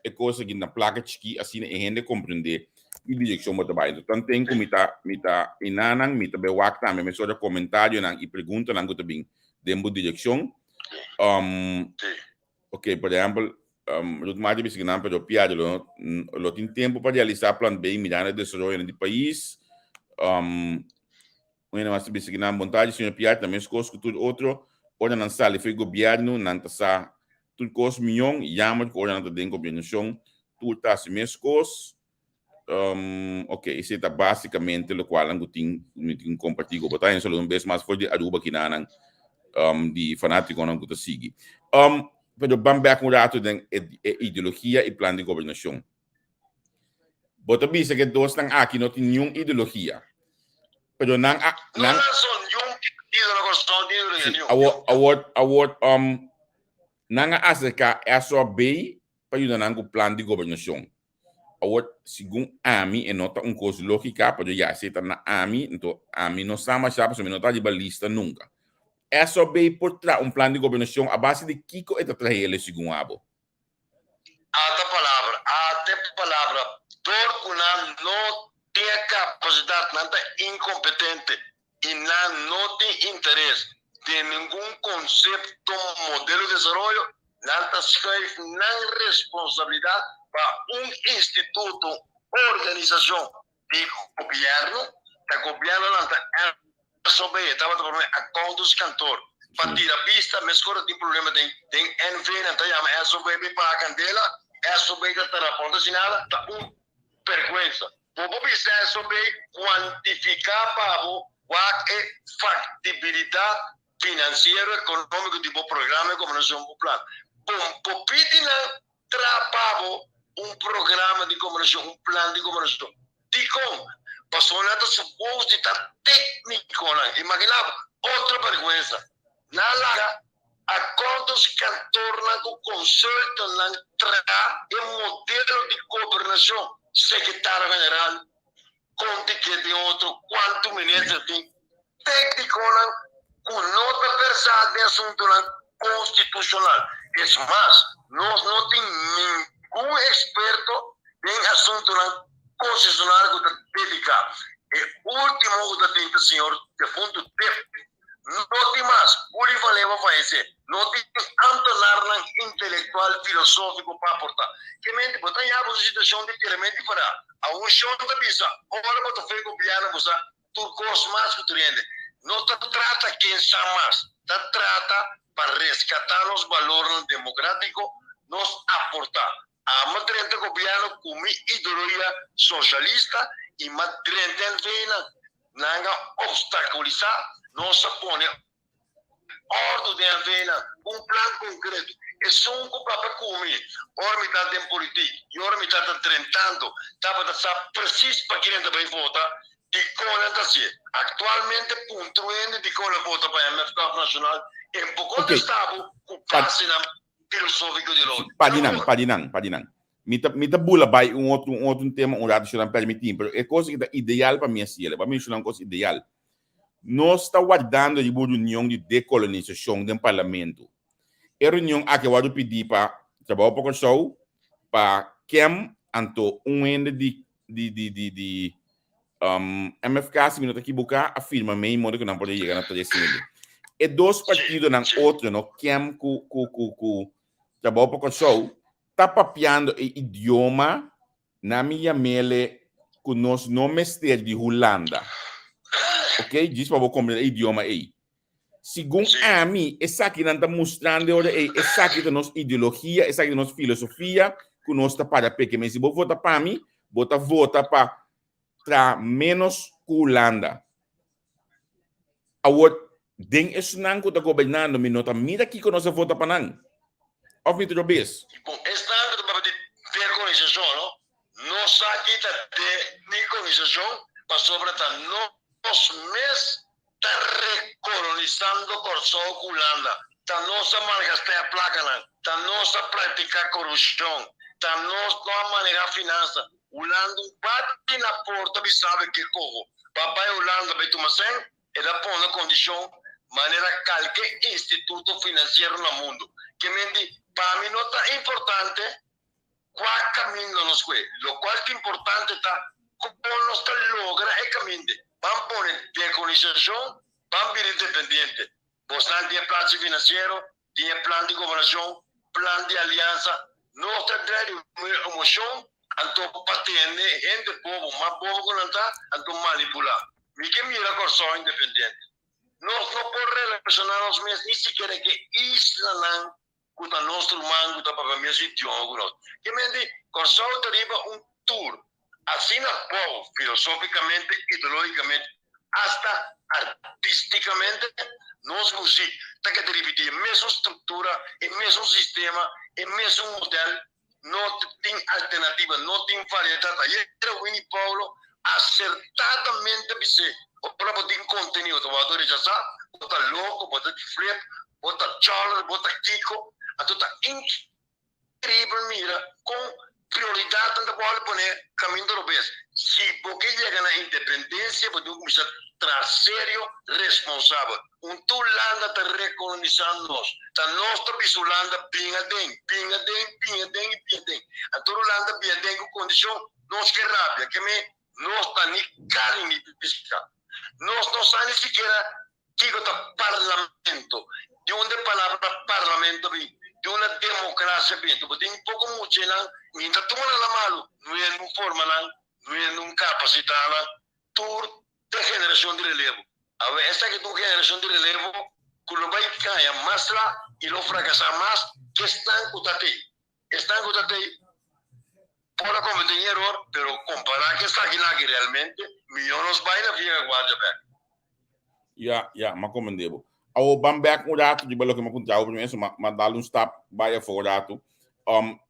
e kos aki na plaka chikí asina e hende komprendé ki direkshon bo ta bai. Enton tanten ku mi ta mi ta inanan mi ta bai wak tambe mesora komentarionan i preguntanan ku ta bin den bo direkshon. Um, ok, por ehempel, um, Ruth Marti bisa nan, pero Piaggio lo, lo tin tempo pa realisá plan B mirando e desaroyonan di pais. Un hende mas ta bisa ki nan bon tardi señor Piar ta meskos ku tur otro ora nan sali for e gobièrnu nan ta sa tur kos mion jammer ku ora nan ta den gobièrnashon tur ta hasi meskos. Ok esei ta basikamente lokual nan ku tin mi tin kompartí ku bo ta un saludo un bes mas for di Aruba kinanan di fanátikonan ku ta sigui. Pero ban bèk un ratu den e ideologia i plan di gobernashon. Bo ta bisa ku e dosnan aki no tin niun ideologia. Pero nan a nan No nan son niun partido na Kòrsou tin ideologia niun. Awor awor awor nan a aserká SOB pa yuda nan ku plan di gobernashon. Awor segun ami e no ta un kos lógika pero ya esei ta na ami anto ami no sa mashá pasobra mi no ta riba lista nunka. SOB por traha un plan di gobernashon a base di kiko e ta trah'el segun abo? Ata palabra, ate palabra, dor ku nan no tin e kapasidat, nan ta inkompetente i nan no tin interes den ningun konsepto, modelo di desaroyo, nan ta schuif nan responsabilidat pa un instituto, organisashon di gobièrnu, ta gobièrnu nan ta SOB, e tabata promé accountantskantoor pa tira bista, meskor ta tin problema den den NV nan ta yama SOB bai paga kandela, SOB ta tara no ta hasi nada, ta un bergwensa. Bo por bisa SOB kuantifiká pa bo wak e faktibilidat finansiero ekonómiko di bo programa e gobernashon bo plan. Bo por pidi nan Traha pa bo un programa di gobernashon, un plan di gobernashon. Dikon? Pasobra nan ta supos di ta téknikonan. Imaginá bo, otro bèrgwensa. Nan a laga akordos kantornan ku konsultannan traha e modelo di gobernashon, sekretario general, kon di ke den otro, kuantu minister tin, téknikonan ku no ta versá den asuntunan konstitushonal. Es mas, nos no tin ningun eksperto den asuntunan konstitushonal ku ta dediká. E último ku ta tin ta señor defuntu Dip. No tin mas, Uli van Leeuwen fayesé. No tin ambtenarnan intelektual filosófiko pa aportá. Ke mente bo ta haña bo su situashon di tiramento pará. Awor shon ta bisa, ora bo ta fo'i gobièrnu bo sa tur kos mas ku tur hende. No ta trata ken sa mas, ta trata pa reskatá nos balornan demokrátiko, nos aportá. Amo drenta gobièrnu ku mi ideologia soshalista i m'a drenta NV-nan. Nan a obstakulisá nos a pone òrdu den NV-nan ku un plan konkreto. Esun ku papia ku mi ora mi ta den politik i ora mi tabata drentando tabata sa presis pa kiren ta bai vota, dikon nan ta hasié. Aktualmente puntra un hende dikon el a vota pa MFK òf Nashonal, e por kontestá bo ku basenan filosófiko di lo. Pa di nan, pa di nan, pa di nan. Mi ta, mi ta bula bai un otro, un otro tema un rato si nan permití, pero e kos aki ta ideal pa mi hasiel, pa menshoná un kos ideal. Nos ta wardando riba un reunion di dekolonisashon den parlamento. E reunion aki a wòrdu pidí pa Trabou pa Kòrsou, pa KEM, anto un hende di di di di di MFK, si mi no ta ekiboká, a firma mei modo ku nan por a yega na tres hende. E dos partidonan otro, no, KEM ku ku ku ku Trabou pa Kòrsou, ta papiando e idioma na mi yamele ku nos no mester di Hulanda. Ok, djis pa bo komprende e idioma ei. Segun ami, esakinan ta mustrando e ora ei, esaki ta nos ideologia, esaki ta nos filosofia ku nos ta para p'e. Ke men si bo vota pa mi, bo ta vota pa traha ménos ku Hulanda. Awor, den esnan ku ta gobernando mi no ta mira kiko nos a vota pa nan. Òf mi ta robes? Bon, esnan ku ta papia di dekolonisacion, no? Nos sa ki ta dekolonisacion pasobra ta nos mes ta rekolonisando Kòrsou ku Hulanda. Ta nos a malgastá e plakanan, ta nos a praktiká korupshon, ta nos no a manehá finansa. Hulanda un bati na porta bisabe ke koho pa bai Hulanda bai tuma sèn, e ta pone kondishon manera kalke instituto finansiero na mundu. Ke men di, pa mi no ta importante kua kaminda nos kue. Lokual ta importante ta kon nos ta logra e kaminde. Ban pone dekolonisashon, ban bira independiente. Bosnan tin e plachi finansiero, tin e plan di gobernashon, plan di aliansa. Nos ta drai di un emoshon. Anto pa tende hende bobo, mas bobo ku nan ta, anto manipulá. Mi ke mira Kòrsou independente. Nos no por relashoná nos mes ni sikiera ku e islanan ku ta nos ruman ku ta papia mes idioma ku nos. Ke men di Kòrsou ta riba un tur asina bou filosófikamente, ideológikamente, asta artístikamente. Nos muzik ta keda ripití e mesun struktura, e mesun sistema, e mesun modèl. No tin alternativa, no tin variedat. Ayera Winnie Paulo asertadamente a bis'é, Ora bo tin kontenido ta wòrdu rechasá, bo ta loko, bo ta di flip, bo ta chòler, bo ta kiko. Anto ta inkribel mira kon prioridatnan ta wòrdu pone kaminda robes. Si bo ke yega na independensia bo tin ku kuminsá traha serio, responsabel. Un tur landa ta rekolonisá nos. Ta nos ta bisa Hulanda bin aden, bin aden, bin aden i bin aden. Anto Hulanda bin aden ku kondishon, nos ke rabia, ke me nos ta ni karni ni piska. Nos no sa ni sikiera kiko ta parlamento, di unda e palabra parlamento bin, di unda demokrasia bin. Anto bo tin poko muchanan, mi ta tuma nan na malu, no e no forma nan, no e no kapasitá nan, tur ta generashon di relevo. Awe esaki ta un generashon di relevo ku lo bai kaña mas la i lo frakasá mas ku esnan ku ta tei. Esnan ku ta tei por a kometé un eror, pero kompará ku esakinan aki realmente mihó nos bai na vieja guardia bèk. Ya, ya, m'a komprendé bo. Awor ban bèk un ratu riba loke m'a puntra bo primero, so m'a dal un stap bai afó un ratu.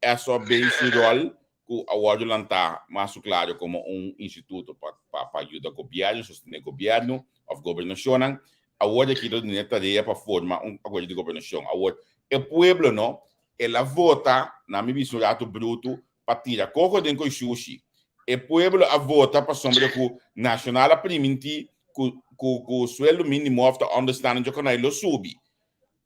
SOB su ròl ku a wòrdu lantá mas su klaro komo un instituto pa pa pa yuda gobièrnu, sostené gobièrnu òf gobernashonnan. Awor aki ta duna e tarea pa forma un akuerdo di gobernashon. Awor, e pueblo no, el a vota, na mi bisa un ratu brutu, pa tira koko den koishushi. E pueblo a vota pasobra ku Nashonal a primintí ku ku ku sueldo mínimo òf ta ònderstanding djokonai lo subi.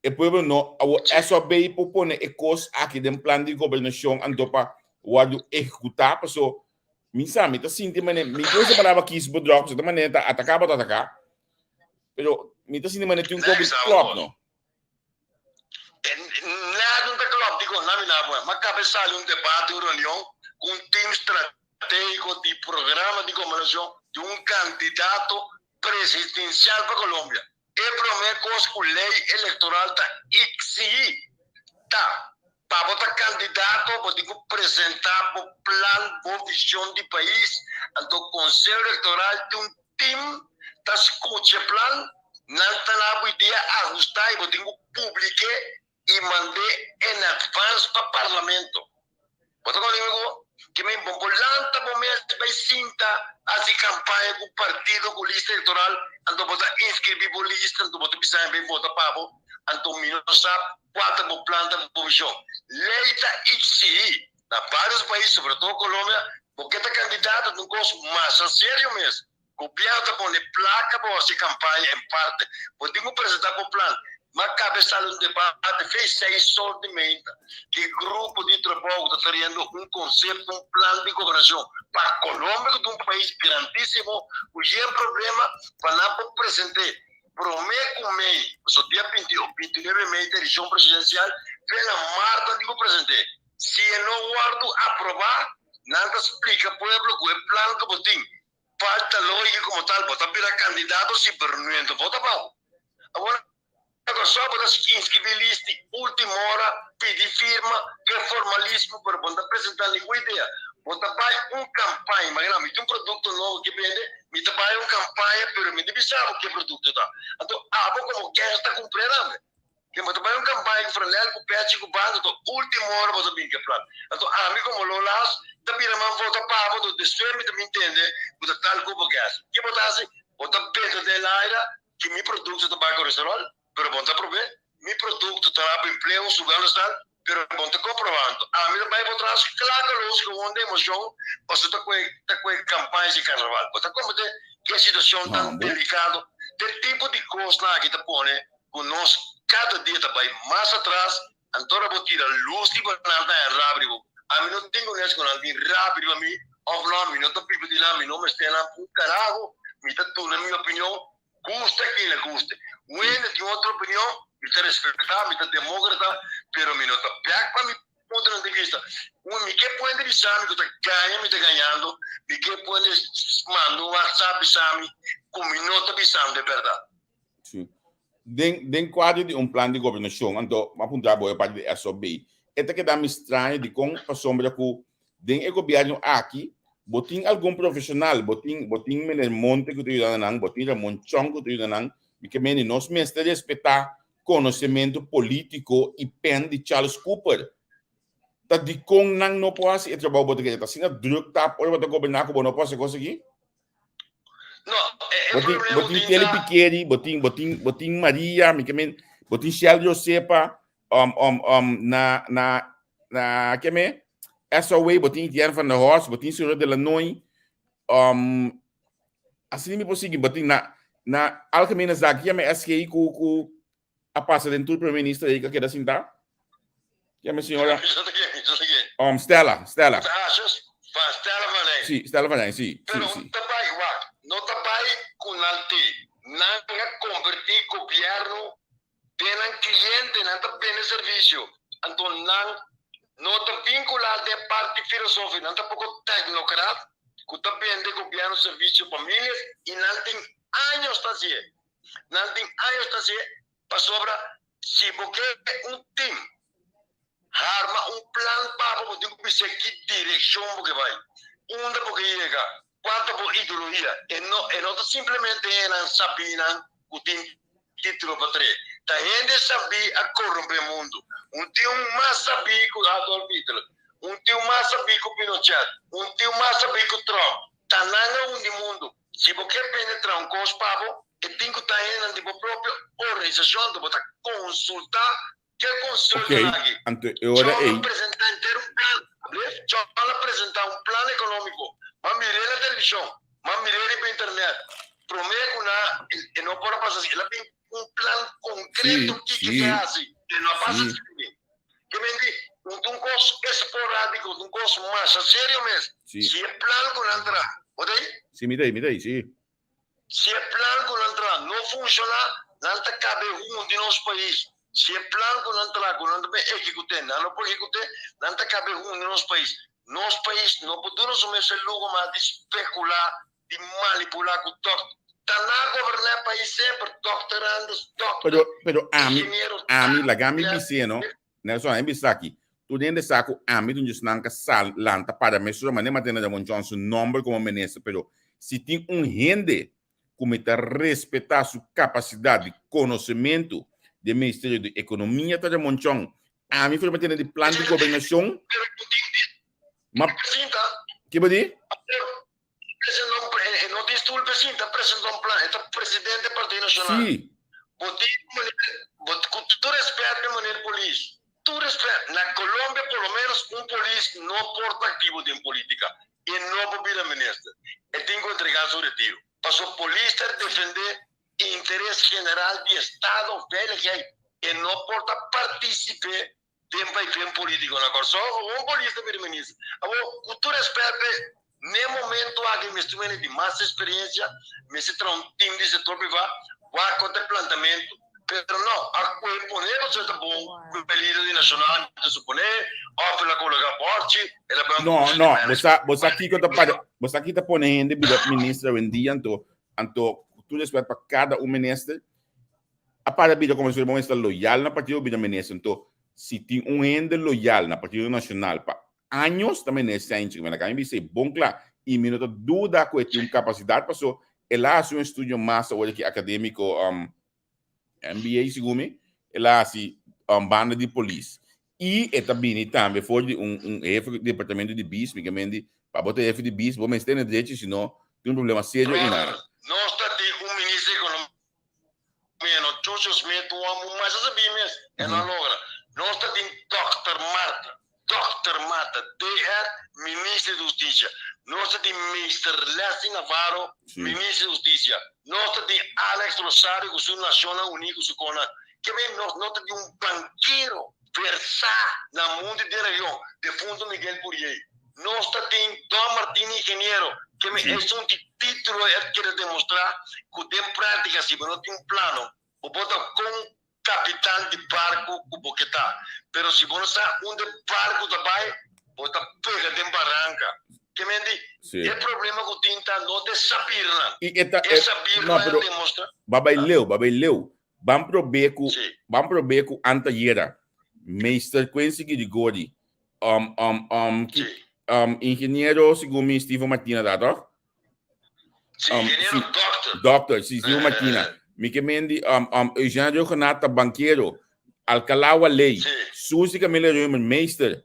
E pueblo no awor SOB por pone e kos aki den plan di gobernashon anto pa wòrdu ehekutá paso mi sa mi ta sinti mane mi ta usa palabra kies bedrog paso ta manera ta ataká bo ta ataká pero mi ta sinti mane tin un kos ku klòp no. Nada no ta klòp dikon na mi na bo ma kabe sali un debate un reunion ku un team stratégiko di programa di gobernashon di un kandidato presidensial pa Colombia. E promé kos ku lei elektoral ta eksigí ta pa bo ta kandidato bo tin ku presentá bo plan, bo vishon di pais. Anto Konseho Elektoral tin un tim ta skucha e plan, nan ta na bo idea ahustá i bo tin ku publik'é i mand'é en advance pa Parlamento. Bo ta konta mi ku ke men bo por lanta bo mes bai sinta hasi kampaña ku partido ku lista elektoral anto bo ta inskribí bo lista anto bo ta bisa hende bai vota pa bo anto mi no sa kua ta bo plan ta bo vishon. Lei ta eksihí na vários pais sobre todo Colombia bo ke ta kandidato ta un kos masha serio mes. Gobierno ta pone placa pa haci campaña en parte. Bo tin cu presenta bo plan. Ma cabe sali un debate fe seis sor di meinta ki grupo di trabou ta trayendo un concepto, un plan di gobernacion pa Colombia cu ta un pais grandisimo cu yen problema pa nan por presente prome cu mei, pasobra dia binti o bintinuebe mei ta eleccion presidencial, fe na maart nan tin cu presente. Si e no wordo aproba nan ta splica pueblo cu e plan cu bo tin Falta lógica como tal, bo ta bira candidato si pero no ento vota pa bo. Awor na Kòrsou bo ta inscribí list di ultima ora, pidi firma, ke formalismo pero bo no ta presenta ningun idea. Bo ta bai un campaña, imagina mi tin un producto nobo ke bende, mi ta bai un campaña pero mi no bisa bo ke producto ta. Anto abo como guest ta cumpra tambe. Ke bo ta bai un kampaña ku franel, ku pechi, ku banda, to ultimo ora bo ta bin ke plan. Anto ami komo Lolas ta bira man vota pa bo, to despues mi ta bin tende ku ta tal ku bo ke hasi. Ke bo ta hasi? Bo ta benta den laira ke mi produkto ta baha kolesterol, pero bo no ta prob'é. Mi produkto ta raba empleo, subi alostal, pero bo no ta komprobá. Anto ami ta bai bo tras klakalos gewoon den emocion pasobra ta koe ta koe kampaña di karnaval. Bo ta komprendé ke situashon tan delikado? Te tipo di kosnan aki ta pone ku nos kada dia ta bai mas atras, anto ora bo tira lus riba nan ta haña rabia riba bo. Ami no tin ku nes ku nan tin rabia riba mi òf no, mi no ta biba di nan, mi no mester nan un karaho, mi ta duna mi opinion, gusta ken a guste. Wende tin otro opinion, mi ta respetá, mi ta demókrata, pero mi no ta bèk pa mi. punto di vista. Mi ke puente bisa mi ku ta gaña mi ta gañando, mi ke puente manda un WhatsApp bisa mi ku mi no ta bisando e bèrdat. Sí. Den, den kuadro di un plan di gobernashon, anto m'a puntra bo e parti di SOB, e ta keda mi straño dikon pasobra ku den e gobièrnu aki bo tin algun profeshonal, bo tin, bo tin meneer Monte ku ta yuda nan, bo tin Ramon Chong ku ta yuda nan, mi ke mende nos mester respetá konosementu polítiko i pen di Charles Cooper. Ta dikon nan no por hasi e trabou bo ta kere? Ta asina druk tap ora bo ta goberná ku bo no por hasi e kos aki? No, e, e Bo tin, problema bo tin tin Kelly ta Pikeri, bo tin, bo tin, bo tin Maria, mi ke men, bo tin Shell Josepa, um, um, um, na, na, na, ke me? SOA, bo tin Etienne van der Horst, bo tin Señor de Lanoy, um, asina mi por sigui, bo tin na, na Algemene Zaak, yama SGI ku, ku a pasa den tur primer minister ei ku a keda sintá. Yama señora, um, Stella, Stella. Stella van Rijn. Sí, Stella van Rijn, sí, sí, Pero sí. ta bai, wak, no ta bai ku nan te. Nan a konvertí gobièrnu den nan kliente, nan ta bende servisio. Anto nan no ta vinkulá den parti filosófiko, nan ta poko tèknokrat ku ta bende gobièrnu servisio pa miles i nan tin años ta hasié. Nan tin años ta hasié pasobra si bo ke un tim harma un plan pa bo, bo tin ku bisa ki direkshon bo ke bai, unda bo ke yega, kua ta bo ideologia. E no e no ta simplemente hendenan sabínan ku tin título pa trae. Ta hende sabí a korompé mundu. Un tin un mas sabí ku Adolf Hitler, un tin un mas sabí ku Pinochet, un tin un mas sabí ku Trump. Ta nan a hundi mundu. Si bo ke penetrá un kos pa bo, e tin ku ta hendenan di bo propio organisashon, anto bo ta konsultá ke Ok, konsultonan aki. anto e ora Chon a ei. presentá henter un plan, ablief? Chon a presentá un plan ekonómiko. M'a mir'é na televishon, m'a mir'é riba internet. Promé ku na e no por a pasa así, el a bin ku un plan Sí, konkreto kiko ke sí, hasi. E no a pasa sí. así promé. Ke men di, un ta un kos esporádiko, un ta un kos masha serio mes. Sí. Si e plan ku nan traha, bo ta ei? Sí, mi ta ei, mi ta ei, sí. Si e plan ku nan traha no funshoná, nan ta kabe hundi nos pais. Si e plan ku nan traha, ku nan ta bin ehekut'é, nan no por ehekut'é, nan ta kabe hundi nos pais. Nos pais no por duna su mes e lugo mas di spekulá, di manipulá ku tòg ta na goberná e pais semper, dòkterandes, dòkter, Pero, pero ami, ingeniero, ami, laga mi ta, bis'é no, Nelson, ami bisa aki, tur hende sa ku ami ta un djusnan ka sal lanta para mesora manera mi a tene Ramon Johnson su nomber komo minister, pero si tin un hende ku mi ta respetá su kapasidat di konosementu den Ministerio di Ekonomia ta Ramon Chong. Ami for mi tene di plan di gobernashon, ma ke bo di? Sí. Tur respet, na Colombia por lo menos un polis no por ta activo den politica e no por bira minister. E tin cu entrega su retiro. Paso polis ta defende interes general di estado, veiligheid. E no por ta participe den vaiven politico. Na Corsou un polis ta bira minister. Awor cu tur respet pe n'e momento aki mester wene di mas experiencia, mester traha un team di sector priva, wak con ta e plantamento. Pero no, a koe pone pasobra ta bon ku e lider di Nacional, mi ta supone, of el a kologa borchi, el a bai un No, kurso di no, bo sa, management. bo sa kiko ta para, bo sa ki ta pone hende bira minister awendia anto, anto ku tur respet pa kada un minister, a para bira komo si bo mester loyal na partido bira minister, anto si tin un hende loyal na Partido Nacional pa años ta minister Sanchez, mi a laga mi bisa e bon kla i mi no ta duda ku e tin un kapasidat paso el a hasi un estudio mas awor aki akademiko, MBA segun mi, el a hasi um, banda di polis. I e ta bini tambe for di un, un hefe di departamento di bis, mi ke men di, pa bo ta hefe di bis, bo mester tene drechi, si no, tin un problema serio i Brother, nos ta tin un minister di economia, no Chucho Smith, un homber masha sabí mes, e no a logra. Nos ta tin Dòkter Martha, Dòkter Martha, DR, Minister di Hustisia. Nos ta tin Meester Leslie Navarro, Minister di Hustisia. Nos ta tin Alex Rosario ku su Nashonnan Uní ku su konan. Ke men nos no ta tin un bankero versá na mundu di region, defunto Miguel Pourier. Nos ta tin Don Martin Ingeniero. Ke men esun tin título e a kere demostrá ku den práktika si bo no tin un plano bo por ta kon. kapitan di barku ku bo ke ta, pero si bo no sa unda e barku ta bai, bo ta pega den baranka. Ke men di, e problema ku tin ta no ta e sabirnan. E sabirnan a demostra. Ba bai leu, ba bai leu. Ban prob'é ku, ban prob'é ku antayera Meester Quincy Girigori, um, um, um, ki, um, ingeniero segun mi Steven Martina ta, toch? Sí, ingeniero dokter. Dokter, sí, Steven Martina. Mi ke men di, um, um, Eugène Rhuggenaath ta bankero. Alcalá Waley. Suzy Camilla Römer, meester.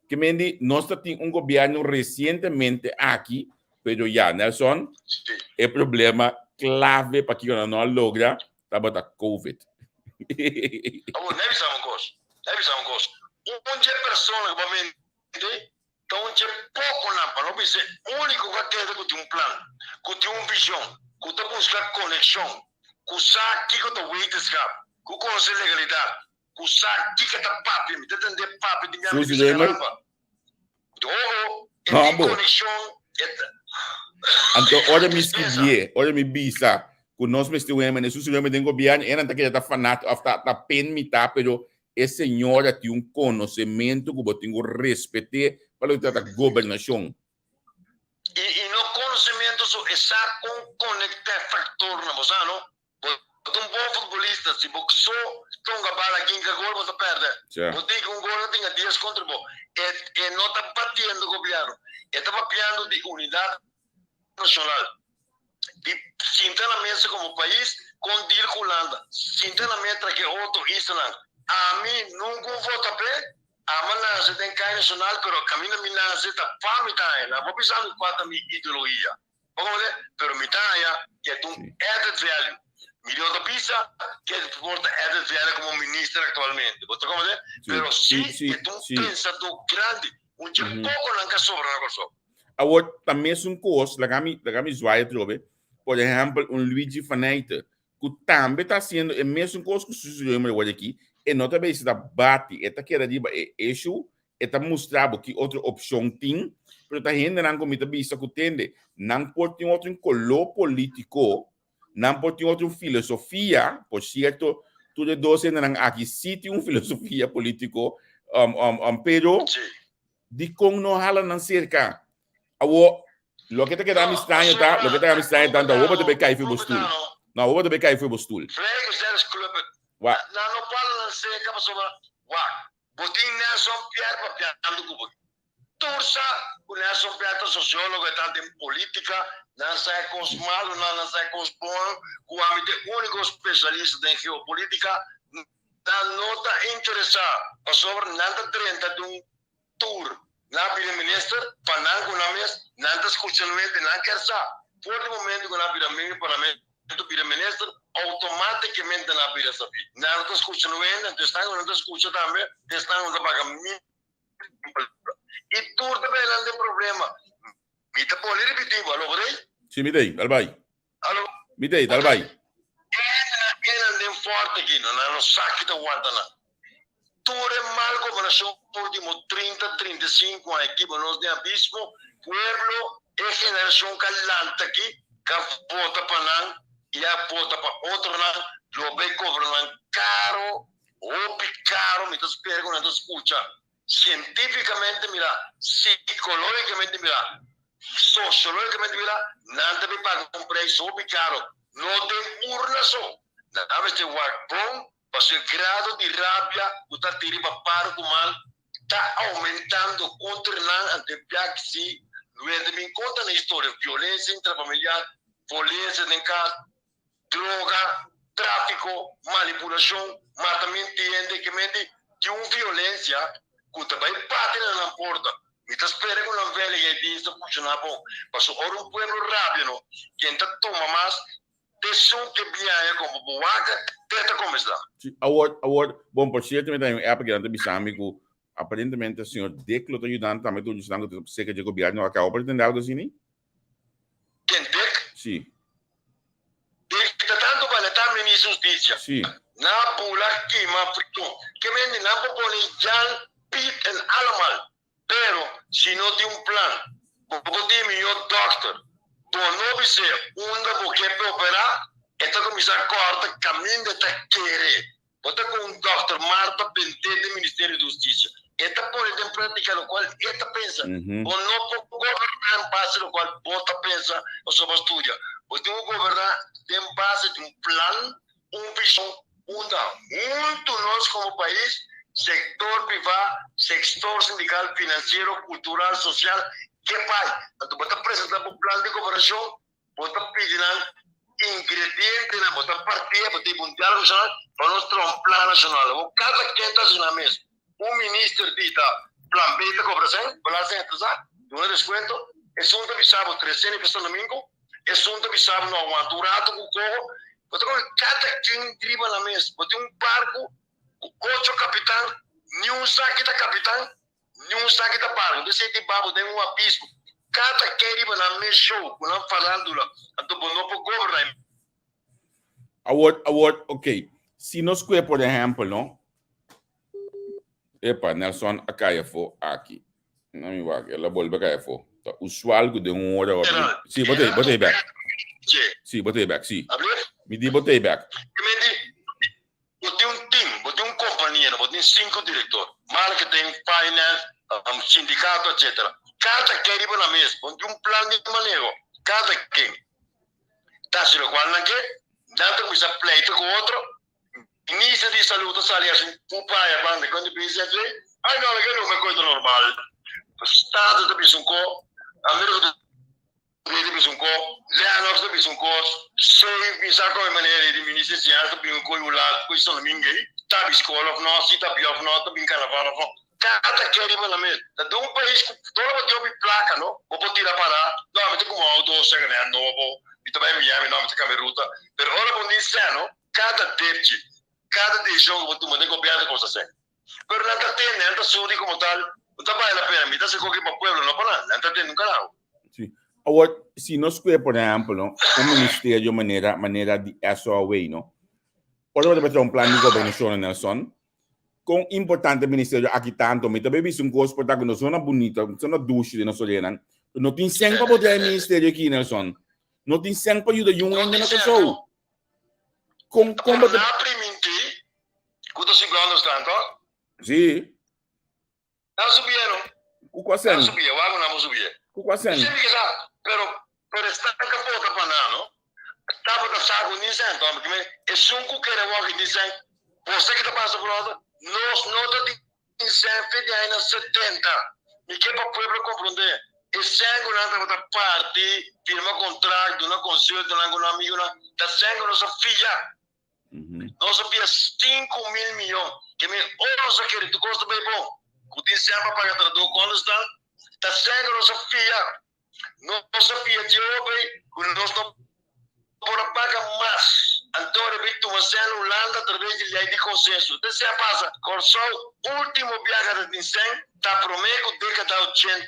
Ke men di, nos ta tin un gobierno recientemente aki, pero ya, Nelson, e problema clave pakiko nan no a logra tabata Covid. Awor, na bisa un kos, na bisa un kos. Un dje persona ku bo mente ta un dje pokonan, pa no bisa e úniko ku a keda ku tin un plan, ku tin un vishon, ku ta buska konekshon, ku sa kiko ta wetenschap, ku konosé legalidat, ku sa kiko ta papia. Mi ta tende papia di mi amigo Suzy bisa Römer? karamba. Oh, e No, tin bo. konekshon, e ta Anto ora mi Dispensa. skibié, ora mi bisa ku nos mester weme ne Suzy Römer den gobièrnu, e nan ta keda ta fanat òf ta ta pen mitá, pero e señora tin un konosementu ku bo tin ku respet'é pa loke ta trata gobernashon. I i no konosementu so, e sa kon konektá e faktornan, bo sa no? Bo ta un bon futbolista, si bo so tonga bala ginka gol bo ta pèrdè. Bo tin ku un gol ta tinga dies kontra bo. E e no ta batiendo gobièrnu, e ta papiando di unidat nashonal, di sinta na mesa komo pais kon deal ku Hulanda, sinta na mesa trake otro islanan. Ami nunka un vota p'e, ami a nase den Kai Nashonal pero kaminda mi nase ta pa mi ta haña. Nan por bisa mi kua ta mi ideologia. Bo konoce? Pero mi ta haña ke ta un added value. Mi no ta bisa ke por ta added value komo minister aktualmente. Bo ta konoce? Pero si e ta un pensadó grandi. Un dje pokonan ke a sobra na Kòrsou. Awor, ta mesun kos, laga mi, laga mi zwaai atrobe. Por ehèmpel, un Luigi Faneyte, ku tambe ta hasiendo e mesun kos ku Suzy Römer awor aki, e no ta bisa ta bati, e ta keda riba e issue, e ta mustra bo ki otro opshon tin, pero ta hendenan ku mi ta bisa ku tende, nan por tin otro koló polítiko, nan por tin otro filosofia, por sierto, tur e dos hendenan aki sí tin un filosofia polítiko, um, um, um, pero dikon no hala nan serka? Awor, loke ta keda mi straño ta, loke ta keda mi straño ta, awor bo ta bay kai for bo stoel. No, awor bo ta bay kai for bo stoel. Wak. Nan no para nan serka pasobra, wak, Bo tin Nelson Pierre papiando ku bo. Tur sa ku Nelson Pierre ta sosiólogo, e ta den polítika, nan sa e kos malunan, nan sa e kos bon, ku ami ta e úniko spesialista den geopolítika, nan no ta interesá pasobra nan ta drenta den un tur. Nan a bira minister pa nan ku nan mes, nan ta skucha nuente, nan kier sa. For di momento ku nan a bira miembro di parlamento, bira minister, outomátikamente nan a bira sabí. Nan no ta skucha nuente, anto esnan ku nan ta skucha tambe ta esnan ku ta paga mil palabra. I tur ta bira nan den problema. Mi ta pone ripití bo, alo, bo ta ei? Sí, mi ta ei, dal bai. Alo. Mi ta ei, dal bai. E nan den forte aki, no, nan no sa ki ta wanta nan. Tur e mal gobernashon ultimo 30, 35 aña aki bo nos den abismo, pueblo, e generashon ka lanta aki, ka vota pa nan i a vota pa otronan, lo bay kobra nan karo, hopi karo, mi ta spera ku nan ta skucha. Sientífikamente mirá, sikológikamente mirá, sosiológikamente mirá, nan ta bin paga un preis hopi karo, no den urna so. Nan a mester wak bon pasobra e grado di rabia ku ta tin riba paro ku mal ta oumentando kontra nan, anto e biaha si lo ta bin konta nan historia, violensia intrafamiliar, violensia den kas, droga, tráfiko, manipulashon, matamentu di hende, ke mente di un violensia ku ta bai bati na nan porta. Mi ta spera ku nan veiligheid ta funshoná bon, pasobra ora un pueblo rabia no, ken ta tuma mas te esun ke biaña komo bo waka te ta komensá. Sí, awor, awor, bon, por sierto mi ta haña un app aki nan ta bisa mi ku aparentemente señor Dick lo ta yudando tambe tur esnan ku ta serka dje gobièrnu. A kaba por tende algu asina? Ken Dick? Sí. Dick ta tantu bale ta minister husticia. Sí. Nan a bula kima prison. Ke mende nan por pone Jan, Piet en allemaal. Pero si no tin un plan, bo por tin miyo dokter. Bo no bis'é unda bo ke pe opera, e ta kuminsá kòrta kaminda e ta kere. Bo ta ku un Dòkter Marta Benté den Ministerio di Hustisia. E ta pone den práktika lokual e ta pensa. Bo no por goberná en base lokual bo ta pensa pasobra bo a studia. Bo tin ku goberná den base di un plan, un vishon unda huntu nos komo pais, sektor privá, sektor sindikal, finansiero, kultural, sosial, ke bai. Anto bo ta presentá bo plan di gobernashon. Bo ta pidi nan ingredientenan, bo ta partia, bo ta hiba un diálogo nashonal pa nos traha un plan nashonal. Awor kada ken ta hasi nan mes. Un minister di ta plan B ta kobra sèn, belasting atrasá, duna deskuento, esun ta bisa bo tres sèn i pa Santo Domingo, esun ta bisa bo no aguanta un ratu ku koho. Bo ta kohe kada ken riba nan mes. Bo tin un barku ku ocho kapitan, niun sa ki ta kapitan. Niun sa ki ta barku ta sinti babo den un abismo. Kada ken riba nan mes show ku nan farándula, anto bo no por goberná e. Awor, awor, ok. Si nos kue por ehèmpel, no? Epa, Nelson a kai afó aki. Na mi wak, el a bolbe kai afó. Ta usual ku den un ora ora. Gerald, Sí, bo ta ei, bo ta ei bèk. Che. Sí, bo ta ei bèk, sí. Ablief? Mi di bo ta ei bèk. Ki Bo tin un team, bo tin un kompania, bo tin sinku direktor, marketing, finance, sindikato etcetera. Kada ken riba nan mes, bo tin un plan di maneho, kada ken ta hasi lokual nan ke, nan ta kuminsá pleita ku otro, minister di salud ta sali hasi un pupa aya banda kon di PZV, ay no, loke no me koita normal, Staten ta bisa un ko, Amerika ta. Rei ta bisa un kos, Lennox ta bisa un kos, Save bisa kon e manera ei di minister enseñansa ta bin un koi Hulanda ku Santo Domingo ei, ta bi skol of no, si ta bi of no, ta bin karnaval of no. Kada ken riba nan mes. Ta den un pais ku todo bo tin hopi plaka no, bo por tira para, no mi ta kuma auto second hand nobo, mi ta bai Miami, no mi ta kambia ruta. Pero ora bo tin sèn no, kada depchi, kada desishon ku bo tuma den gobièrnu ta kosta sèn. Pero nan ta tende, nan ta suri como tal, no ta bale la pena. Mi ta haci koki pa pueblo, no pa nan. Nan ta tende un carajo. Sí. Awor, si nos kue, por ehempel, no, un ministerio manera, manera di SOAW, no, ora bo ta traha un plan di gobernacion, Nelson, kon importante e ministerio aki tanto? Mi ta bay bisa un cos por ta cu no zona bunito, no zona dushi den nos orenan, pero no tin cen pa bo traha e ministerio aki, Nelson. No tin cen pa yuda yun hende na Kòrsou. Kon, kon bo ta. Pero nan a priminti Ku ta sigui understand to? Sí. Nan subié no. Ku kua sen? Nan subié, wak nan subié. Ku kua sen? Semper kisa, pero pero esnan ka vota pa nan no. Tabata sa ku ni sen to, porque esun ku kere wak ni sen, boso ki ta pasa por otro, nos no ta tin sen fe di añanan 70. Mi ke pa pueblo komprondé, e sen ku nan tabata parti, firma kontrakt, duna konsulta nan ku nan amigunan, ta sen ku nos a fia. Nos a pia 5000 miyon. Ke men ora nos a kere tur kos ta bay bon. Ku tin sèn pa paga trahadó kondo stan, ta sèn ku nos a fia. Nos a fia dje hopi ku nos no por a paga mas. Anto a rebí tuma sèn na Hulanda atraves di lei di konsenso. Te sèn pasa. Kòrsou último biaha ta tin sèn ta promé ku dékada 80.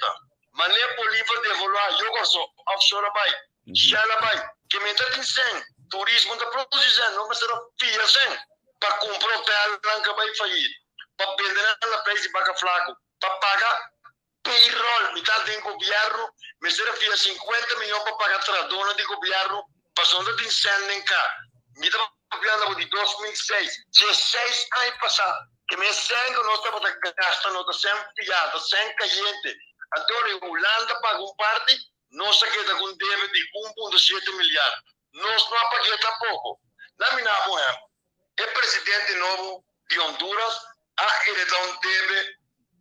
Mané Bolívar devaluá yo Kòrsou offshore a bai. Shell a bai. Ke men ta tin sèn. Turismo ta produsi sèn. No mester a fia sèn pa kumpra hotelnan ku a bai fayit, pa bende nan na preis di baka flaku, pa paga payroll. Mitat den gobièrnu mester a fia 50 miyon pa paga trahadónan di gobièrnu pasobra no ta tin sèn den ka. Mi ta papiando abo di 2006, 16 aña pasá. Ke men sèn ku nos tabata gasta no ta sèn fiá, ta sèn kayente. Anto Hulanda paga un parti. Nos a keda ku un debe di 1.7 milyar. Nos no a pag'é tampoko. Na mi naba un ehèmpel. E presidente nobo di Honduras a heredá un debe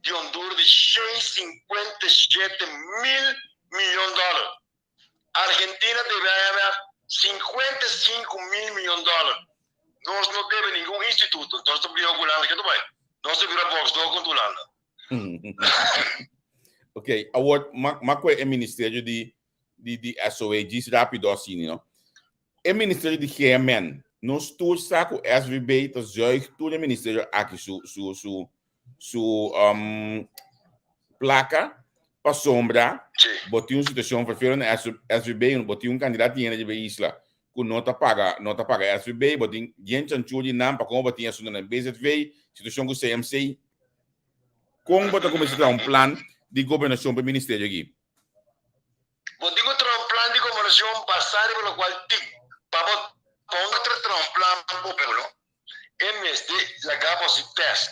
di Honduras di 157 mil miyon dòler. Argentina debe IMF 55 mil miyon dòler. Nos no debe ningun instituto. Nos ta bira ku Hulanda ke ta bai. Nos ta bira bòksdó kontra Hulanda. Ok, awor ma kue e ministerio di di di SOA djis rapido asini no. E ministerio di GMN, nos tur sa ku SVB ta zuig tur e ministerio aki su su su su um, plaka pasobra bo tin un situacion vervelend na SVB, bo tin un kandidaat yena riba e isla ku no ta paga no ta paga SVB, bo tin yen chanchur di nan pa komo bo tin asuntu na BZV, situacion ku CMC. Kon bo ta kuminsá traha un plan di gobernashon pa e ministerio aki? Bo tin ku traha un plan di gobernashon basá riba lokual tin. Pa bo pa un traha un plan pa bo pueblo. E mester laga bo hasi tèst.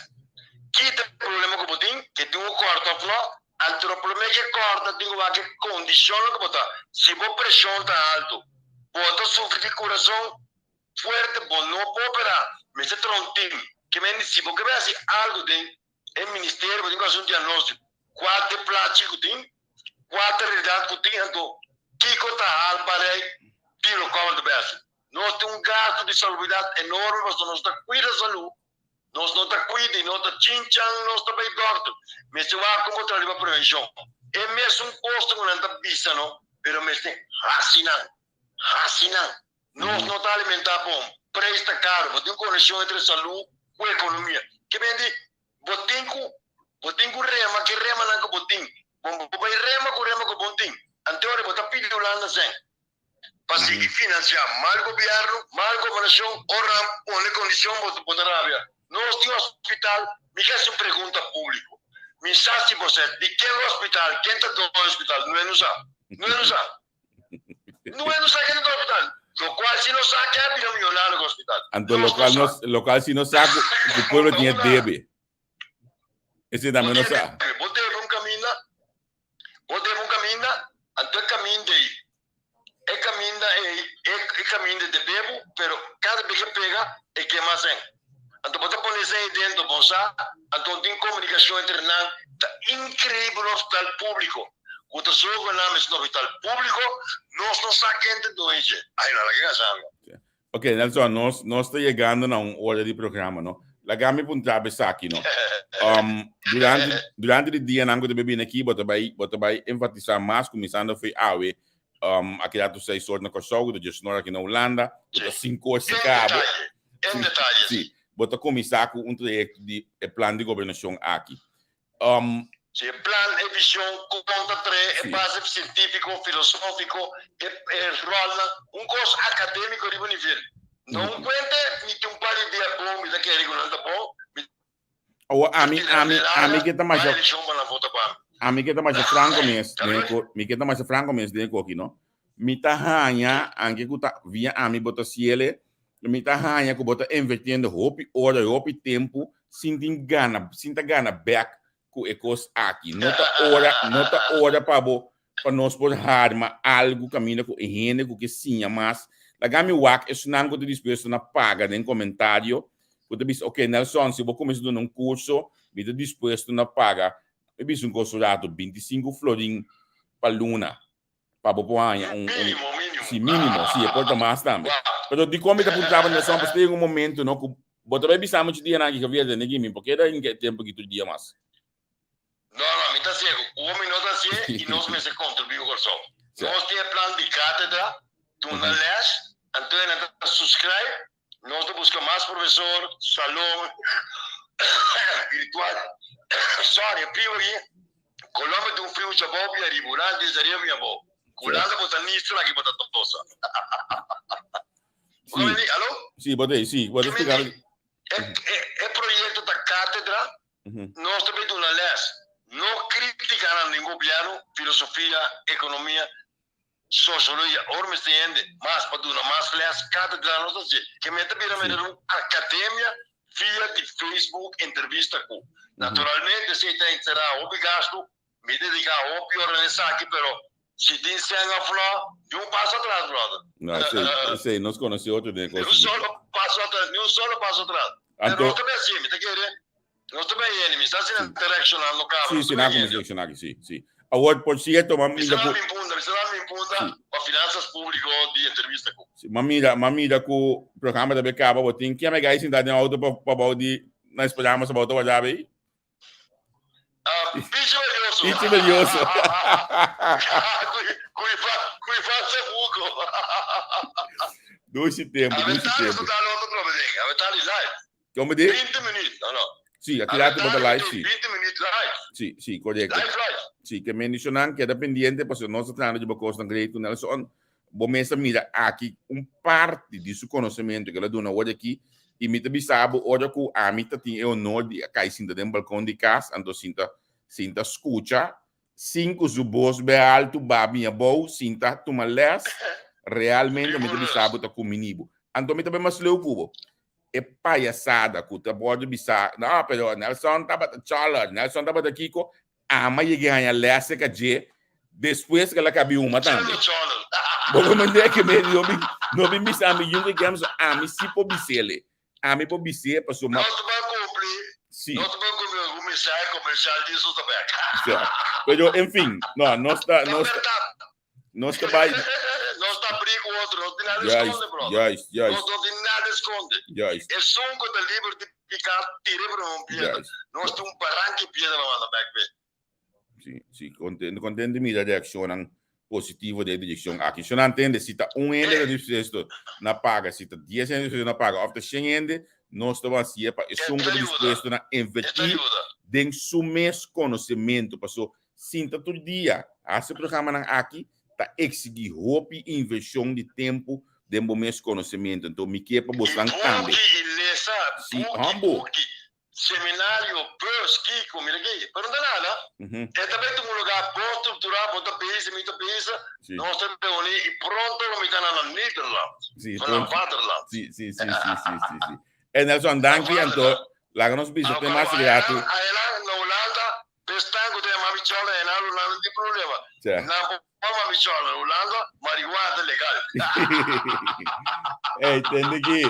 Ki ta e problema ku bo tin? Ke tin un kòrta òf nò? Anto lo promé ke kòrta tin ku wak e kondishonnan ku bo ta. Si bo preshon ta haltu, bo ta sufri di kurason fuerte, bo no por operá. Mester traha un tim. Ke mende si bo ke bai hasi algu den e ministerio, bo tin ku hasi un diagnóstiko. Kua ta e plachi ku tin? Kua ta e realidat ku tin? Anto kiko ta hal parei di lokual bo ta bai hasi? Nos tin un gasto di salubridat enorme pasobra nos ta kuida salú, nos no ta kuida i no ta chinchan nos ta bai dòkter. Mester wak kon bo traha riba prevenshon. E mesun kosto ku nan ta bisa no, pero mester hasi nan, hasi nan. Nos no ta alimentá bon, preis ta karu, bo tin konekshon entre salú ku ekonomia. Ke men di bo tin ku bo tin ku rema ke remanan ku bo tin. Bon bo bai rema ku rema ku bon tin. Anto bo ta pidi Hulanda sèn. Pa sigui financia mal gobierno, mal gobernacion ora nan pone condicion bo ta rabia. Nos tin hospital, mi ke haci un pregunta publico. Mi sa si bo sa di ken hospital, ken ta doño hospital, no e no sa. No e no sa. No e no sa ken ta doño hospital. Locual si no sa ken a bira millonario cu hospital. Anto locual no, locual si no sa cu pueblo tin e debe. Ese tambe no sa. Bo debe un caminda, Bo debe un caminda, anto e caminda ei, e caminda ei, e caminda ei debe bo, pero cada bes ke pega, e kema asen. Anto bo ta pone esen ei dentro, bo sa, anto tin comunicacion entre nan, ta increibel un hospital publico, cu ta zorga nan mes un hospital publico, nos no sa ken ta doño dje. Ay, no, laga gasa mi. Ok, Nelson, nos, nos ta yegando na un ora di programa, no? Laga mi puntra bo esaki, no? Um, durante, durante di dianan ku ta bini aki, bo ta bai, bo ta bai enfatisa mas, kuminsando fo'i awe, um, aki rato 6 or na Kòrsou, ku ta 10 or aki na Hulanda, ku ta 5 or En Chicago. detaye, en Sí, detaye, sí. sí. Bo ta kuminsá ku un trayekto di e plan di gobernashon aki. Um, Si e plan, e vision, kon ta trae, e base sientífiko, filosófiko, e e ròlnan, un kos akadémiko riba nivel. No un kuente, mi tin un par di idea bon, mi ta kere ku nan ta bon, mi Awor ta ami, tira ami, den ami area, ke ta bai masha, elekshon pa nan vota pa mi. ami ke ta masha franko mes den e Carlos? ko, mi ke ta masha franko mes den e koki no. Mi ta haña, anke ku ta via ami bo ta siele, mi ta haña ku bo ta invertiendo hopi ora i hopi tempu sin tin gana, sin ta gana bek ku e kos aki. No ta ora, no ta ora pa bo, pa nos por harma algu kaminda ku e hende ku ke siña mas. Laga mi wak esnan ku ta dispuesto na paga den komentario, ku ta bisa, ok Nelson, si bo kuminsá duna un kurso, mi ta dispuesto na paga, mi bisa un kos un ratu, 25 florin pa luna. pa bo por haña un, un Mínimo, mínimo. Sí, mínimo, sí, e por ta mas tambe. Pero dikon mi ta puntra bo Nelson, pasobra tin un momento no ku bo ta bai bisa muchu dianan aki Javier tende ki mi por keda hinka e tempu aki tur dia mas. No, no, mi ta siego. Ku mi no ta hasié i nos mester kontribuí ku Kòrsou. Sí. Nos tin e plan di kátedra, duna lès, anto e nan ta subscribe, nos ta buska mas profesor, salon virtual. Sorry, e friu aki. Colombia tin un friu chabou bia riba, Hulanda tin ariba bia abou. Ku Hulanda bo ta nistra, aki bo ta tosa. Sí. Alo? Sí, bo ta ei, sí, bo ta splika. E proyekto ta kátedra, nos ta bai duna lès. No kritika nan den gobièrnu, filosofia, ekonomia, Sosiologia, ora mester hende mas pa duna mas les, katedra nos ta haci. Ke mester bira manera un academia via di Facebook entrevista cu. Naturalmente esey ta encera hopi gasto, mi dedica hopi ora na esaki, pero si tin cen of no, ni un paso atras brother. No, esey, esey, nos conoce otro den e Ni un cos aki. solo paso atras, ni un solo paso atras. Pero Anto nos ta bay haci, mi ta kere. Nos ta bay hende, mi sa si nan ta reaccionando caba, Sí, nos sí, ta nan bay a hende. cuminsa reacciona aki, sí, sí. Awor, por cierto, m'a Mi mira sa cu mi punta, mi sa mi punta Sí. pa finanzas publico di entrevista cu. Sí, m'a mira, m'a mira cu programa ta bay caba, bo tin ken a gai sinta den auto pa pa bou di na esperamos pa bo ta wardá bay? Ah, Pichi Belioso. Pichi Belioso. Cu Ivan, cu Ivan Sabuco. Dushi tempo, dushi Aventado tempo. su ta otro trobe den, aventado live. Como di? 20 minuut, no, no. Sí, aki rato bota live, sí. 20 minuut live. Sí, sí, correcto. Live, live. Sí, ke mencionan keda pendiente pasobra nos ta trahando riba cosnan great cu Nelson. Bo mes a mira aki un parti di su conocemento ke el a duna ora aki y mi ta bisa bo ora cu ami ta tin e honor di a cay sinta den balcon di cas anto sinta sinta scucha sin cu su bos be alto ba mi abou sinta tuma les realmente mi ta bisa bo ta cumini bo. Anto mi ta bay mas leu cu bo. E payasada ku ta wòrdu bisá, no, pero Nelson tabata choler, Nelson tabata kiko, ama yega i haña lès serka dje despues ku el a kabi huma tambe. Bo por mende ke mi no bin no bin bisa mi yunga ke so ami si por bis'ele. Ami por bis'é pasobra Nos ta ban kumpli, Si. nos ta ban kumpli algun mensahe komersial di su ta bek. Ja. Pero en fin, no, nos ta Ta nos ta bèrdat. Nos ta bai. Nos ta abrí ku otro, nos tin nada Juist, eskonde, brother. juist, juist. Nos no tin nada eskonde. Juist. Esun ku ta liber di piká, tira e promé un piedra. Juist. Nos tin un baranka di piedra pa manda bèk p'e. Sí, sí, kontentu, kontentu di mira reakshonnan positivo den e direkshon aki. Si nan tende, si ta un hende ta dispuesto na paga, si ta dies hende dispuesto na paga, òf ta shen hende, nos ta wasié pa esun ku ta dispuesto na invertí den su mes konosementu, paso Sinta tur dia hasi programanan aki ta exigi hopi inversion di tempo den bo mes conocemento. Enton mi kier pa bosnan I tambe. buki i lesa, Si, buki, hombo. buki, seminario, bus, kiko, mira aki, pero no ta nada. E ta bay tuma un lugar bon structura, bo ta bezig, mi ta bezig, Si. nos ta reuni i pronto lo mi ta na na Nederland, Si, of na pronto. Vaderland. Si, si, si, si, si, si, si. E Nelson, danki anto. Laga nos bisa te mas gratu. Ayenan na Hulanda Pestan ku ta yama mi chòla e nan Hulanda no tin problema. Nan por mama mi chòla na Hulanda, marihuana ta legal. Ey, tende ki.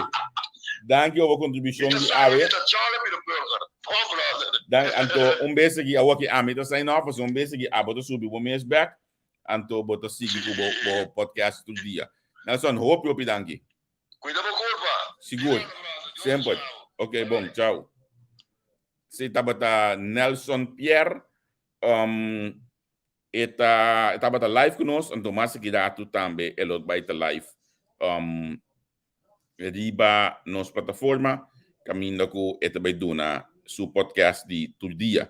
Danki pa bo kontribushon di awe. Mi ta chòla mi ta burger. Bon brother. Danki. Anto un bes aki awor ki ami ta sign off, pasobra un bes aki abo ta subi bo mes bek, anto bo ta sigui ku bo bo podcast tur dia. Nelson, hopi hopi danki. Cuida bo culpa. Sigur. Semper. Ok, bon. Chao. Si tabata Nelson Pierre, um, e ta, e tabata live ku nos, anto mas seguidatu tambe e lo bai ta live um, riba nos plataforma, kaminda ku e ta bai duna su podcast di tur dia.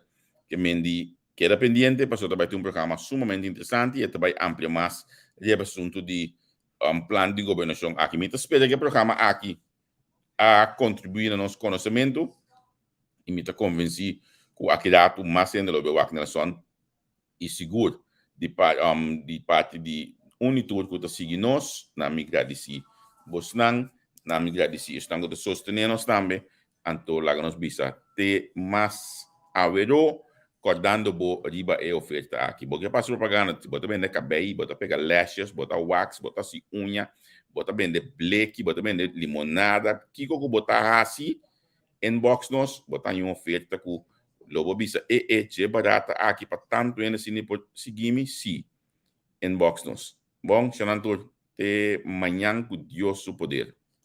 Ke men di keda pendiente, pasobra ta bai tin un programa sumamente interesante i e ta bai amplia mas riba asuntu di plan di gobernashon aki. Mi ta spera ku e programa aki a kontribuí na nos konosementu i mi ta konvensí ku aki ratu mas hende lo bai wak Nelson i sigur di di parti di un i tur ku ta sigui nos, nan mi gradisí bosnan, nan mi gradisí esnan ku ta sostené nos tambe. Anto laga nos bisa te mas aweró kòrdando bo riba e oferta aki. Bo ke pasa propaganda, bo ta bende kabei, bo ta pega lashes, bo ta wax, bo ta hasi uña, bo ta bende bleki, bo ta bende limonada, kiko ku bo ta hasi, inbox nos, bo ta haña un oferta ku lo bo bisa e e dje barata aki pa tantu hende asina por sigui mi, si, inbox nos. Bon, shonnan tur, te mañan ku Dios su poder.